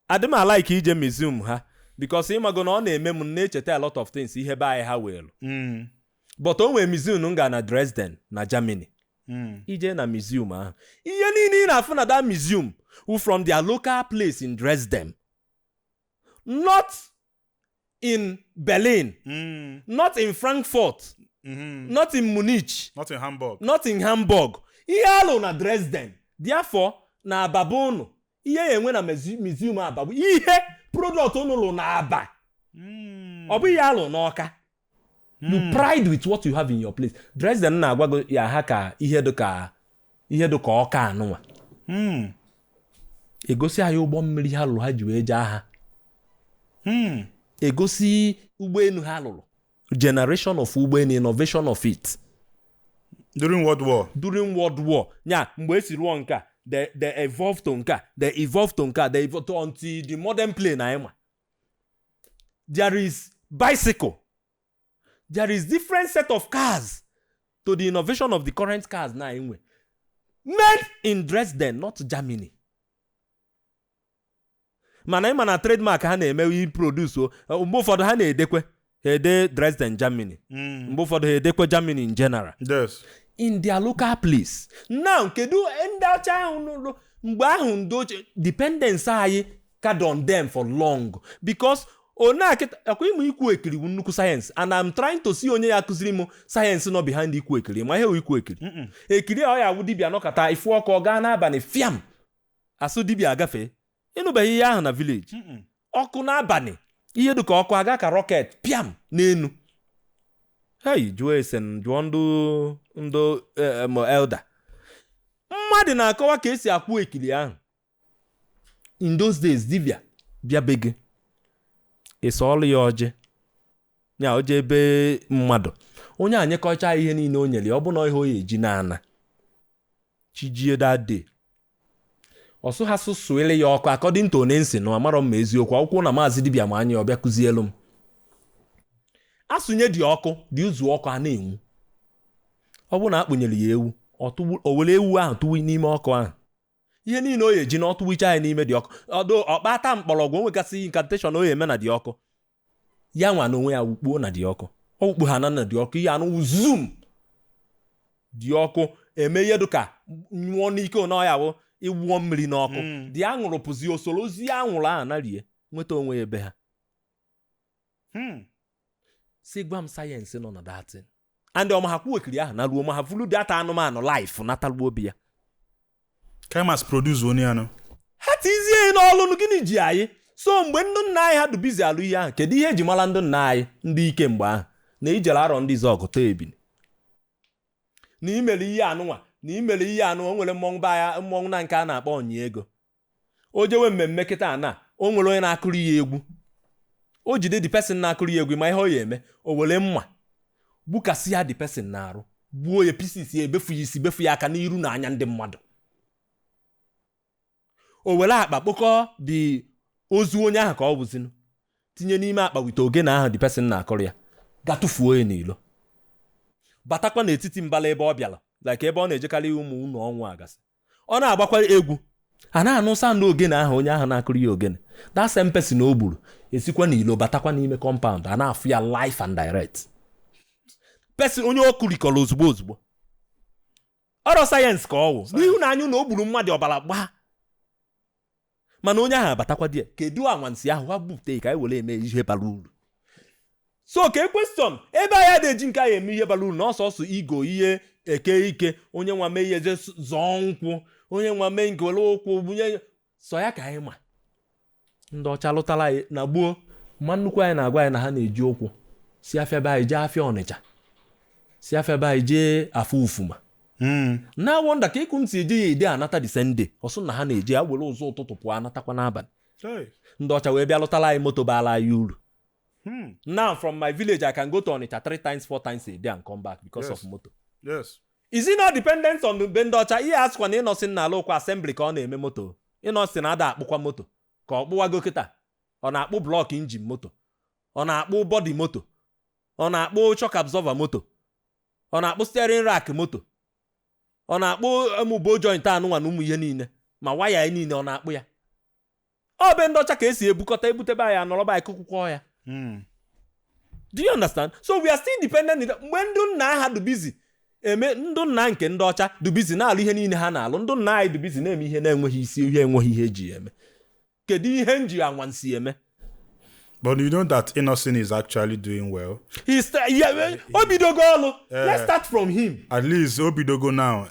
adị m like ije museum ha, because ịmago na ọ na-eme m na-echeta a lot of things ihe be anyị ha weelu. But o nwere museum m ga na Dresden na Germany. Ije na museum ahụ, ihe niile ị na-afụ na that museum wụ from their local place in Dresden, not in Berlin, not in Frankfurt, not in Munich, Not in Hamburg. Not in Hamburg. Ihe alụ na Dresden. Therefore na Ababa unu, ihe ya enwe na museum Aba bụ ihe product unu lụ na Aba. Ọ bụghị ihe alụ n'Ọka. You pride with what you have in your place. Dresden na-agwa gị ya ha ka ihe dịka Ọka anụnwa. Egosi anyị ụgbọ mmiri ha lụrụ ha ji wee jee agha. Egosi ụgbọelu ha lụrụ, generation of ụgbọelu, innovation of it. During World War. During World War nya, mgbe esi rụọ nke a, they evolved to nke a, they evolved to nke a, they evolved to until the modern plane anyị ma. There is bicycle, there is different set of cars to the innovation of the current cars na anyị nwe, made in Dresden, not Germany. Mana ịma na trademark ha na-eme produce o, mgbe ụfọdụ ha na-edekwe, ha ede Dresden, Germany. Mgbe ụfọdụ ha edekwe Germany in general. In their local place. Now kedu ndị ọcha ahụ nụrụ mgbe ahụ? Ndị ochie dependence anyị ka on them for long, because one akịta akwa ịmụ ikwu ekiri bụ nnukwu sayensị, and I'm trying to see onye ya akụziri m sayensị nọ behind ikwu ekiri. Ma ihe wụ ikwu ekiri, ekiri a ọ ya awụ dibịa nọkọta ifu ọkụ, ọ gaa n'abalị fiam, asụ dibịa agafe. Ịnụbeghị ihe ahụ na village? Ọkụ n'abalị, ihe dịka ọkụ aga ka rocket piam n'enu. Hei, jụọ ese, jụọ ndụ elder. Mmadụ na-akọwa ka esi akwụ ekiri ahụ. In those days, dibịa bịa be gị, ịsọọlụ ya ọjị ya oje ebe mmadụ onye anyekọcha ihe niile o nyere ya, ọ bụ na ihe o ya eji n'ana chijie that day, ọsụ ha sụsụele ya ọkụ according to onensi na amarọ m ma eziokwu akwụkwọ na Maazị Dibịa ma anya ọbịa kụzielu m. Asụnye dị ọkụ dị ụzụ, ọkụ a na-enwu. Ọ bụrụ na akpụnyere ya ewu, o were ewu ahụ tụwu n'ime ọkụ ahụ, ihe niile o ya eji na ọtụwicha ya n'ime dị ọkụ. Ọdụ ọkpata mkpọrọgwụ, o nwegasị incantation o ya eme na dị ọkụ. Ya nwa na onwe ya wukpuo na dị ọkụ, ọ wukpu ha na dị ọkụ, ihe anụ zoom dị ọkụ eme ihe dịka nyụọ n'ike na ọya bụ ịwụọ mmiri n'ọkụ. Dị anwụrụ pụzi, osoro ozi anwụrụ ahụ na rie nweta onwe ya ebe ha. Si gwa m sayensị nọ na datin and ọma ha kwuo ekiri ahụ na ruo ma ha vulu data anụmanụ life nataluo obi ya. Kemas produce onye anụ. Ha tizie n'ọlụ nụ, gịnị ji anyị? So mgbe ndị nna anyị ha dubizi alụ ihe ahụ, kedu ihe eji mara ndị nna anyị ndị ike mgbe ahụ? Na ijere arọ ndị zọgụ tọọ ebini na imere ihe anụnwa na imere ihe anụ. O nwere mmọnwụ be ya, mmọnwụ na nke a na-akpọ ọnya ego. O jewe mmemme kịta na o nwere onye na-akụrụ ya egwu, o jide the person na-akụrụ ya egwu, ma ihe ọ ya eme, o were mma gbukasị ya the person na-arụ, gbuo ya pieces, ya ebefu ya isi, befu ya aka n'iru na anya ndị mmadụ. O were akpa kpokọọ dị ozu onye ahụ ka ọ bụzinu tinye n'ime akpa with ogene ahụ the person na-akụrụ ya, ga tụfuo ya n'ilo, batakwa n'etiti mbala ebe ọ bịara, like ebe ọ na-ejekarị ụmụ ụlọ ọnwụ agasị. Ọ na-agbakwa egwu, a na-anụ sound ogene ahụ onye ahụ na-akụrụ ya ogene. That same person o gburu esikwa n'ilo batakwa n'ime compound, a na-afụ ya live and direct, person onye o kurikọrọ ozugbo ozugbo. Ọrọ sayensị ka ọ wụ n'ihu na anya na o gburu mmadụ, ọbara gbaa, mana onye ahụ abatakwa di ya. Kedu anwansi ahụ ha bupụta ka anyị were eme ihe bara uru? So ka question ebe anyị na-eji nke anyị eme ihe bara uru na ọsọsọ igo ihe eke ike onye nwa mee ihe je zọọ nkwụ, onye nwa mee nke were ụkwụ bunye sọ ya ka anyị ma. Ndị ọcha lụtara anyị na gboo mma nnukwu anyị na-agwa anyị na ha na-eji ụkwụ si afịa be anyị jee afịa Ọnịcha, si afịa be anyị jee afọ Ufuma. Na wonder ka ịkụ ntị eje ya ede anata the same day. Ọsụ na ha na-eje ya were ụzọ ụtụtụ pụọ anatakwa n'abalị. Hey. Ndị ọcha wee bịa lụtara anyị moto baala anyị uru. Now from my village I can go to Onitsha three times, four times a day and come back because of moto. Is it not dependent on be ndị ọcha? Ihe asịkwa na Innoson na-alụ ụkwa assembly ka ọ na-eme moto. Innoson na-ada akpụkwa moto ka ọ kpụwago kịta. Ọ na-akpụ block engine moto, ọ na-akpụ body moto, ọ na-akpụ shock absorber moto, ọ na-akpụ steering rack moto, ọ na-akpụ ụmụ joint anụnwa na ụmụ ihe niile, ma waya ya niile ọ na-akpụ ya. Ọ be ndị ọcha ka esi ebukọta ebutebe anyị anọrọba anyị kụkwụkwọ ya. Do you understand? So we are still dependent mgbe ndị nna ha dị busy eme, ndị nna nke ndị ọcha dị busy na-alụ ihe niile ha na-alụ, ndị nna anyị dị busy na-eme ihe na-enweghị isi, ihe enweghị ihe eji eme. Kedu ihe m ji anwansi eme? But you know that Innoson is actually doing well. Yeah, o bidogo ọlụ. Let's start from him. At least o bidogo now.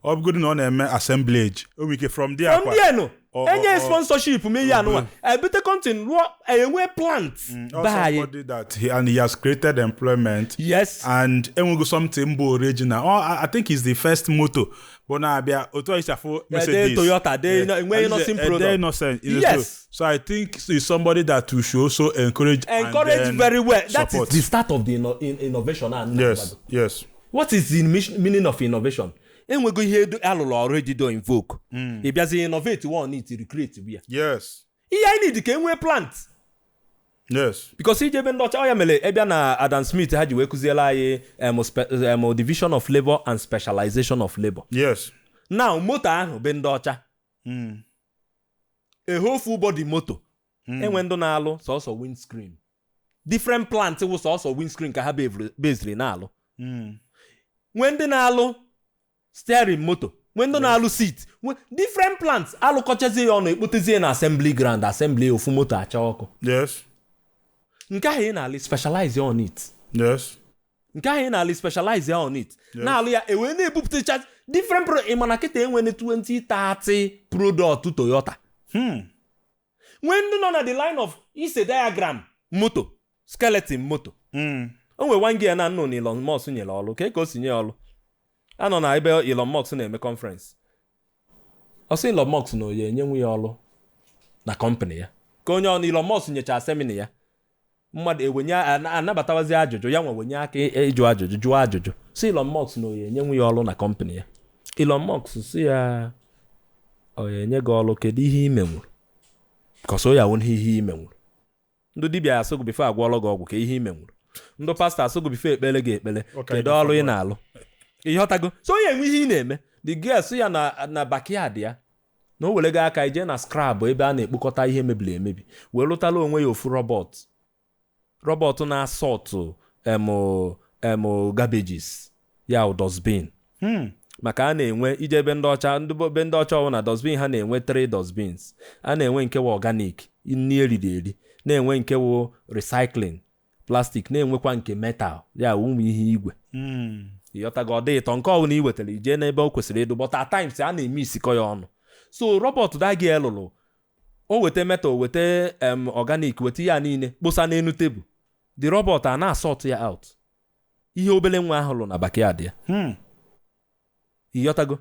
Ọ bụgodu na ọ na-eme assemblage. O nwere ike from there From kwa. there no. Enye sponsorship mee ihe anụnwa. Ebute content rụọ enwe plant. Or Be anyị. somebody that he, and he has created employment. Yes. And enwego something bụ original. Oh, I think it's the first moto. But na-abịa otu anyị si afụ Mercedes. Toyota, they enwe And Innoson it's a- product. they Innoson. It's a So I think it's somebody that we should also encourage. And Encourage then very well. That support. is the start of the innovation. Yes, yes. What is the meaning of innovation? Enwego ihe alụrụ already do invoke. Ị bịazi innovate one it recreate ya. Yes. Ihe anyị need ka enwee plant. Yes. Because ije ebe ndị ọcha ọ ya mere ebe na Adam Smith ha ji wee kụziela anyị division of labor and specialization of labor. Yes. Now moto ahụ be ndị ọcha. A whole full body moto. Enwe ndị na-alụ sọsọ windscreen. Different plant wụ sọsọ windscreen ka ha beziri na-alụ. Nwee ndị na-alụ steering moto, nwee ndị na-alụ seat, nwee different plants alụkọchazie ya ọnụ ekpotezie na assembly ground, assembly ofu moto acha ọkụ. Yes. Nke ahụ ị na-alụ specialize on it. Yes. Nke ahụ ị na-alụ specialize on it. Na-alụ ya ewee na-ebupụtacha different product. Ị mana kịta enwere 20-30 product Toyota. Nwee ndị nọ na the line of ise diagram moto, skeleton moto. O nwere one gear na nnụ na Elon Musk nyere ọlụ ka o si nye ọlụ. Anọ na ebe Elon Musk na-eme conference. Ọ sị Elon Musk na oye enyenwu ya ọlụ na company ya. Ka onye ọnụ Elon Musk nyecha seminar ya. Mmadụ ewenye anabatawazi ajụjụ ya nwe wenye aka ịjụ ajụjụ jụọ ajụjụ. Sị Elon Musk na oye enyenwu ya ọlụ na company ya. Elon Musk sị ya oye enye gị ọlụ kedu ihe ime nwuru? Because o ya wụ ihe ime nwuru. Ndị dibịa asụgụ bifo agwọọlụ gị ọgwụ ka ihe ime nwuru. Ndị pastọ asụgụ bifo ekpere gị ekpere kedu ọlụ ị na-alụ. Ịghọtago? So onye enwe ihe ị na-eme. The girl sị ya na backyard ya na o were gị aka ije na scrap ebe a na-ekpokọta ihe mebiri emebi wee lụtala onwe ya ofu robot na-asọtụ garbages ya dustbin. Maka a na-enwe ije ebe ndị ọcha ndị be ndị ọcha ọwụ na dustbin ha na-enwe 3 dustbins. A na-enwe nke wụ organic nri eriri eri, na-enwe nke wụ recycling plastic, na-enwekwa nke metal ya ụmụ ihe igwe. Ịghọtago? Ọ dị ịtọ nke ọbụla i wetara ije n'ebe o kwesịrị ịdụ, but at times a na-eme isikọ ya ọnụ. So robot dagi lụrụ o weta metal, weta organic, weta ya niile kposa n'elu tebụl. The robot a na-asọtụ ya out. Ihe obele nwa ahụ lụ na backyard ya. Ịghọtago?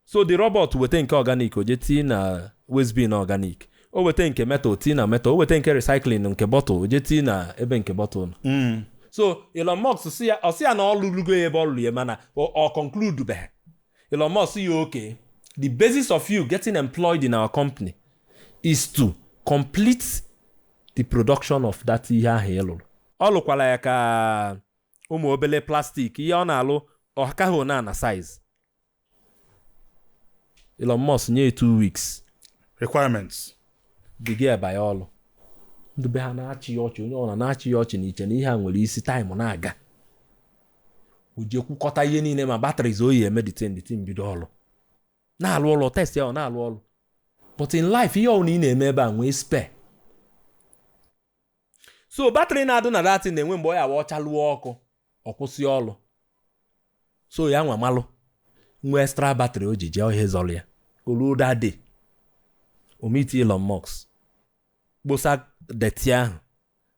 So the robot weta nke organic o je tii na waste bin organic, o weta nke metal tii na metal, o weta nke recycling nke bottle o je tii na ebe nke bottle nọ. So Elon Musk si ya ọ sị ya na ọ lụrụgo ya ebe ọ lụrụ ya mana ọ conclude beghị. Elon Musk ya oke The basis of you getting employed in our company is to complete the production of that ihe ahụ ị lụrụ. Ọ lụkwara ya ka ụmụ obele plastic ihe ọ na-alụ ọkaghị na na size. Elon Musk nye ya 2 weeks. Requirements. Diga eba ya ọlụ, ndị be ha na-achị ya ọchị, onye ọbụla na-achị ya ọchị n'iche na ihe a nwere isi. Time na-aga, o jee kwukọta ihe niile ma batteries o yi eme the thing bido ọlụ, na-alụ ọlụ, test ya, ọ na-alụ ọlụ. But in life, ihe ọbụla ị na-eme ebe a nwee spare. So battery na-adụ na that thing na-enwe mgbe ọ ya wa ọcha lụọ ọkụ, ọ kwụsị ọlụ. So ya nwa malụ nwee extra battery o ji jee ihe zọrọ ya. O ruo that day, o meet Elon Musk, kposa dirty ahụ,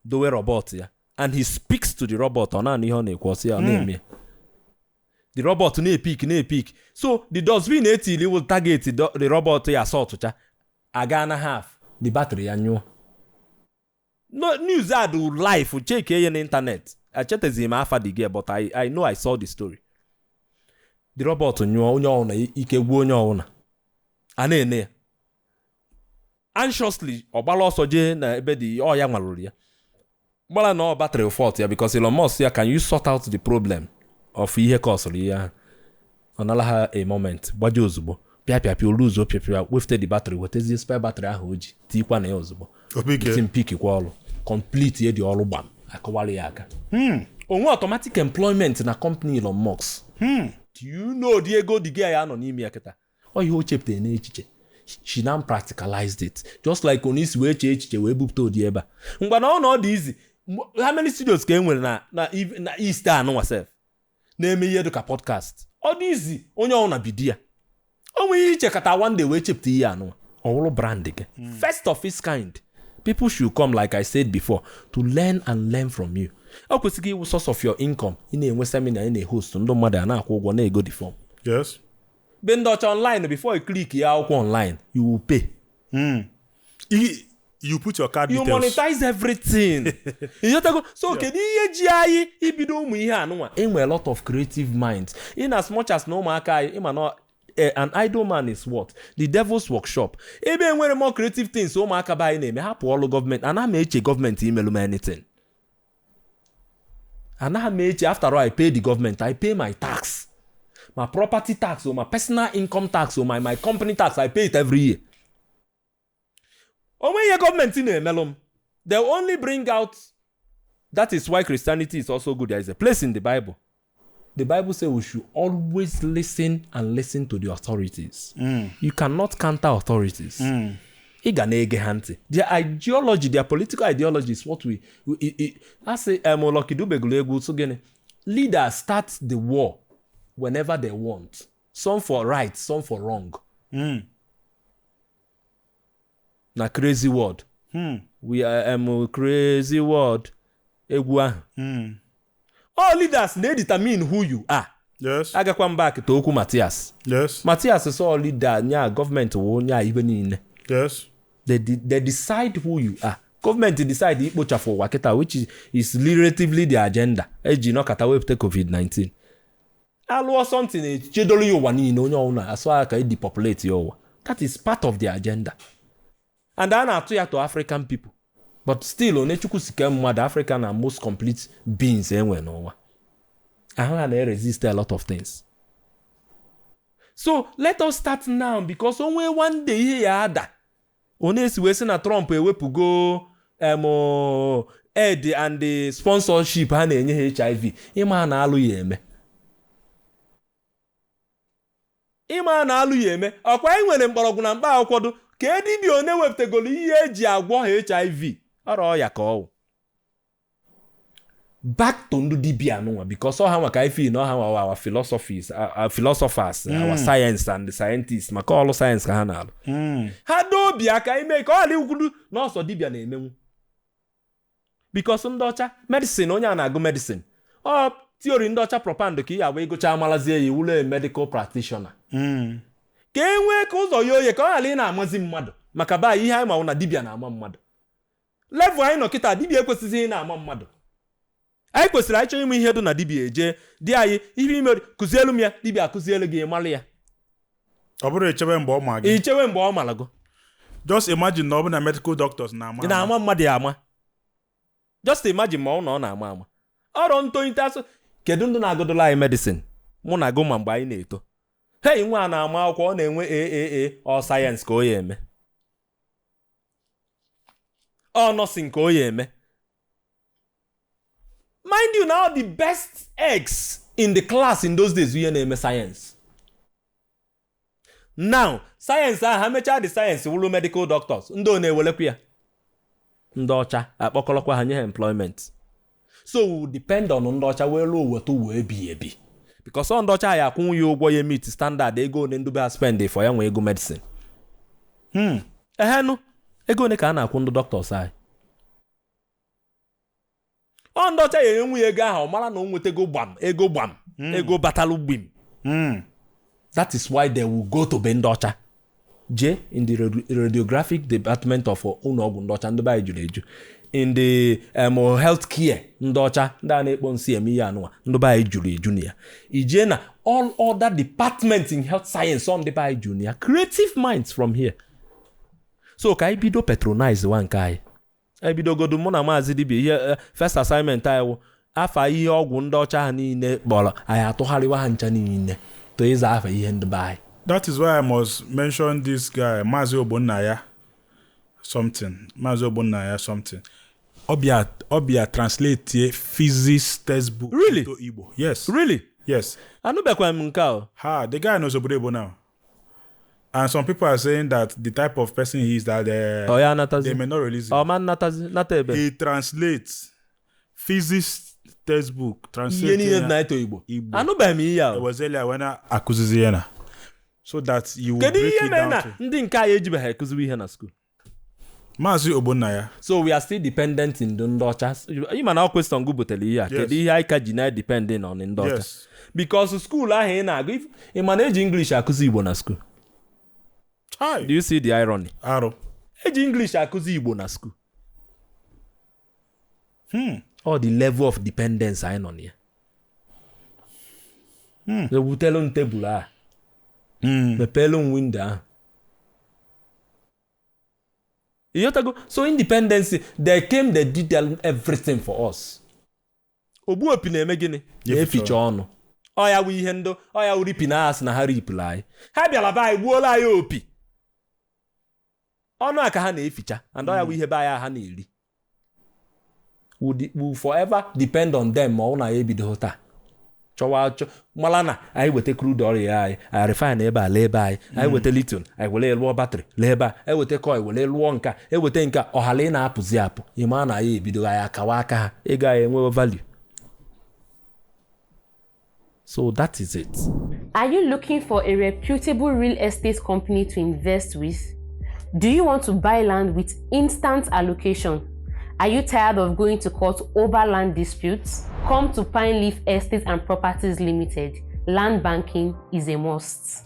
dowe robot ya, and he speaks to the robot. Ọ na-anụ ihe ọ na-ekwu, ọsị ya ọ na-eme ya. The robot na-epick, na-epick. So the dustbin etili will target the robot ya sọtụcha aga na half the battery ya nyụọ. No news a dị live, check ya n'internet. Echetezi m afa the girl, but I know I saw the story. The robot nyụọ, onye ọwụna ike gwuo, onye ọwụna a na-ene ya anxiously. Ọ gbala ọsọ jee na ebe dị ọ ya nwalụrụ ya gbala na ọ battery fault ya, because Elon Musk ya, "Can you sort out the problem of ihe kọsụrụ ihe ahụ?" Ọ nala ha a moment, gbaje ozugbo, pịa pịa pịa, olu ụzọ pịa pịa, wefute the battery, wetazie spare battery ahụ o ji tikwa na ya ozugbo. Opike. Tim pick kwa ọrụ, complete ye dị ọrụ gbam, akọwara ya aka onwe automatic employment na company Elon Musk. Do you know the ego the guy ya nọ n'ime ya kịta? Ọ ihe o chepụtara n'echiche, she now practicalized it, just like onye isi wee chee echiche wee bupụta ụdị ebe a. Ngwa na ọ na ọ dị easy. How many studios ka e nwere na East anụnwa sef na-eme ihe dịka podcast? Ọ dị easy, onye ọbụla bido ya. O nwere ihe ichekọta one day wee chepụta ihe anụnwa, ọ wụrụ brand gị, first of its kind. People should come, like I said before, to learn and learn from you. Ọ kwesịghị ịwụ source of your income. Ị na-enwe seminar, ị na-ehost, ndị mmadụ a na-akwụ ụgwọ na-ego the form. Be ndị ọcha online, before you click ya akwụkwọ online, you will pay. You put your card You details. monetize everything. Ịghọtago? So kedu ihe ji anyị ibido ụmụ ihe anụnwa? Enwe a lot of creative minds, in as much as na ụmụaka anyị ịma na an idle man is what? The devil's workshop. Ebe enwere more creative things ụmụaka be anyị na-eme, hapụ ọlụ gọọmenti. Anaghị m eche gọọmenti imelu m anything. Anaghị m eche. After all, I pay the government. I pay my tax, my property tax or my personal income tax or my company tax. I pay it every year. Onwe ihe gọọmenti na-emelụ m? They only bring out. That is why Christianity is also good. There is a place in the Bible, the Bible say we should always listen and listen to the authorities. You cannot counter authorities. Ị ga na-ege ha ntị. Their ideology, their political ideology is what we asị Lucky Dube gụrụ egwu sụ gịnị? Leaders start the war whenever they want, some for right, some for wrong. Na crazy world we are, crazy world egwu ahụ. All leaders na-determine who you are. Agakwa m back to okwu Matias. Matias sọ leader nya gọọmenti wụ nya ibe niile. They decide who you are. Gọọmenti decide ikpochafụ ụwa kịta, which is relatively the agenda eji nọkọta wepụta COVID-19. Alụọ something echedoro ya ụwa niile, onye ọbụla asụ aka edepopulate ya ụwa. That is part of the agenda, and a na-atụ ya to African people. But still, onye Chukwu si kee mmadụ, Africa na most complete beings enwe n'ụwa. Ahụ ha na-resist a lot of things. So let us start now, because onwe one day ihe ya ada onye esi wee sị na Trump ewepụgo aid and the sponsorship ha na-enye ha HIV. Ịma na alụ ya eme, ịma na alụ ya eme. Ọkwa anyị nwere mgbọrọgwụ na mkpa akwụkwọ. Ka dibịa one wepụtagolo ihe eji agwọ HIV ọrịa ọya ka ọwụ. Back to ndị dibịa anụnwa, because ọha maka ife na ọha nwa our philosophies, our philosophers, our science and the scientists, maka ọlụ science ka ha na-alụ. Ha dobi aka ime ka ọ ghara ikwudu na ọsọ dibịa na-emenwu, because ndị ọcha medicine, onye a na-agụ medicine, ọ theory ndị ọcha propand ka ị ya wee gụchaa amalazie ya iwule medical practitioner. Ka e nwee ka ụzọ ya oye ka ọ ghara ị na-amazi mmadụ, maka ba ihe anyị manwụ na dibịa na-ama mmadụ. Level anyị nọ kịta, dibịa ekwesịghị ị na-ama mmadụ. Anyị kwesịrị anyị chọọ ịmụ ihe dị na dibịa, eje di anyị ihe ime kụzielu m ya, dibịa akụzielu gị, malụ ya. Ọ bụrụ echebe mgbe ọ ma gị. Ichewe mgbe ọ mara gị. Just imagine na ọ bụ na medical doctors na-ama Ị na-ama mmadụ ya ama. Just imagine ma ọ na ọ na-ama ama ọrọ ntolite asụ. Kedu ndị na-agụdụla anyị medicine? Mụ na gụ ma mgbe anyị na-eto, hei, nwa a na-ama akwụkwọ, ọ na-enwe AAA, ọ sayensị ka o ya eme, ọ nursing ka o ya eme. Mind you, now the best eggs in the class in those days, ihe na-eme sayensị. Now sayensị ahụ, ha mechaa the sayensị, wụrụ medical doctors. Ndị ọ na-ewelekwa ya, ndị ọcha akpọkọrọkwa ha, nye ha employment. So we will depend on ndị ọcha wee lụọ weta wee ebi ebi, because ọ ndị ọcha ya akwụnwụ ya ụgwọ, ya meet standard ego one ndị be ha spend for ya nwee ego medicine. Ehenụ, ego one ka a na-akwụ ndị doctors anyị? Ọ ndị ọcha ya enyenwu ya ego ahụ, ọ mara na o nwetago gbam, ego gbam, ego batalụ gbim. That is why they will go to be ndị ọcha jee in the radiographic department of ụlọọgwụ ndị ọcha. Ndị be anyị juru eju in the health care ndị ọcha, ndị a na-ekpo nsị eme ihe anụnwa, ndị be anyị juru eju na ya. Ijee na all other departments in health science, ọ ndị be anyị juru na ya, creative minds from here. So ka anyị bido patronize wa nke anyị. Ebidogodu mụ na Maazị Dibia ihe first assignment anyị wụ afa ihe ọgwụ ndị ọcha ha niile kpọrọ anyị, atụgharịwa ha ncha niile to ịza afa ihe ndị be anyị. That is why I must mention this guy, Maazị Ogbonnaya something. Maazị Ogbonnaya something. Ọ bịa translate physics textbook Really? into Igbo. Yes. Really? Yes. Anụbekwa m nke a. Ha, the guy knows obodo Igbo now. And some people are saying that the type of person he is, that Ọ ya anatazi. they may not release him. Ọ ma nnatazi nata ebe. He translates physics textbook. Translate Ihe niile dị ya na ito Igbo. Igbo. Anụbeghị m ihe a. It was earlier when I akụzizi ya na. So that you will Kedu break ihe it mere down na to. ndị nke anyị ejibeghị ekụziwe ihe na school? Maazị Ogbonnaya. So we are still dependent in ndị ọcha. Ịma na ọ question gụ butere ihe a. Kedu ihe anyị ka ji na depending on ndị ọcha? Yes. Because school ahụ ị na-agụ, ị ma na eji English akụzi Igbo na school? Chai. Do you see the irony? Arụ. Eji English akụzi Igbo na school. Ọ the level of dependence anyị nọ na ya. Ewutelu m tebụl a, mepeelu m window ahụ, ịghọtago? So independence, they came, they did everything for us. Ogbu opi na-eme gịnị? Na-eficha ọnụ. Ọ ya wụ ihe ndụ, ọ ya wụ ripi na asị na ha ripụrụ anyị. Ha bịara be anyị, gbuola anyị opi ọnụ a ka ha na-eficha, and ọ ya wụ ihe be anyị ha na-eri. We forever depend on them. Ma ọ na ya ebido taa chọwa achọ, mara na anyị weta crude oil anyị, anyị refine ebe a, lee ebe anyị, anyị weta lithium, anyị were lụọ battery, lee ebe a, anyị weta coil, were lụọ nka, eweta nke a, ọhala ị na-apụzi apụ. Ịma na anyị ebido, anyị akawa aka ha, ego anyị enwewe value. So that is it. Are you looking for a reputable real estate company to invest with? Do you want to buy land with instant allocation? Are you tired of going to court over land disputes? Come to Pine Leaf Estate and Properties Limited. Land banking is a must.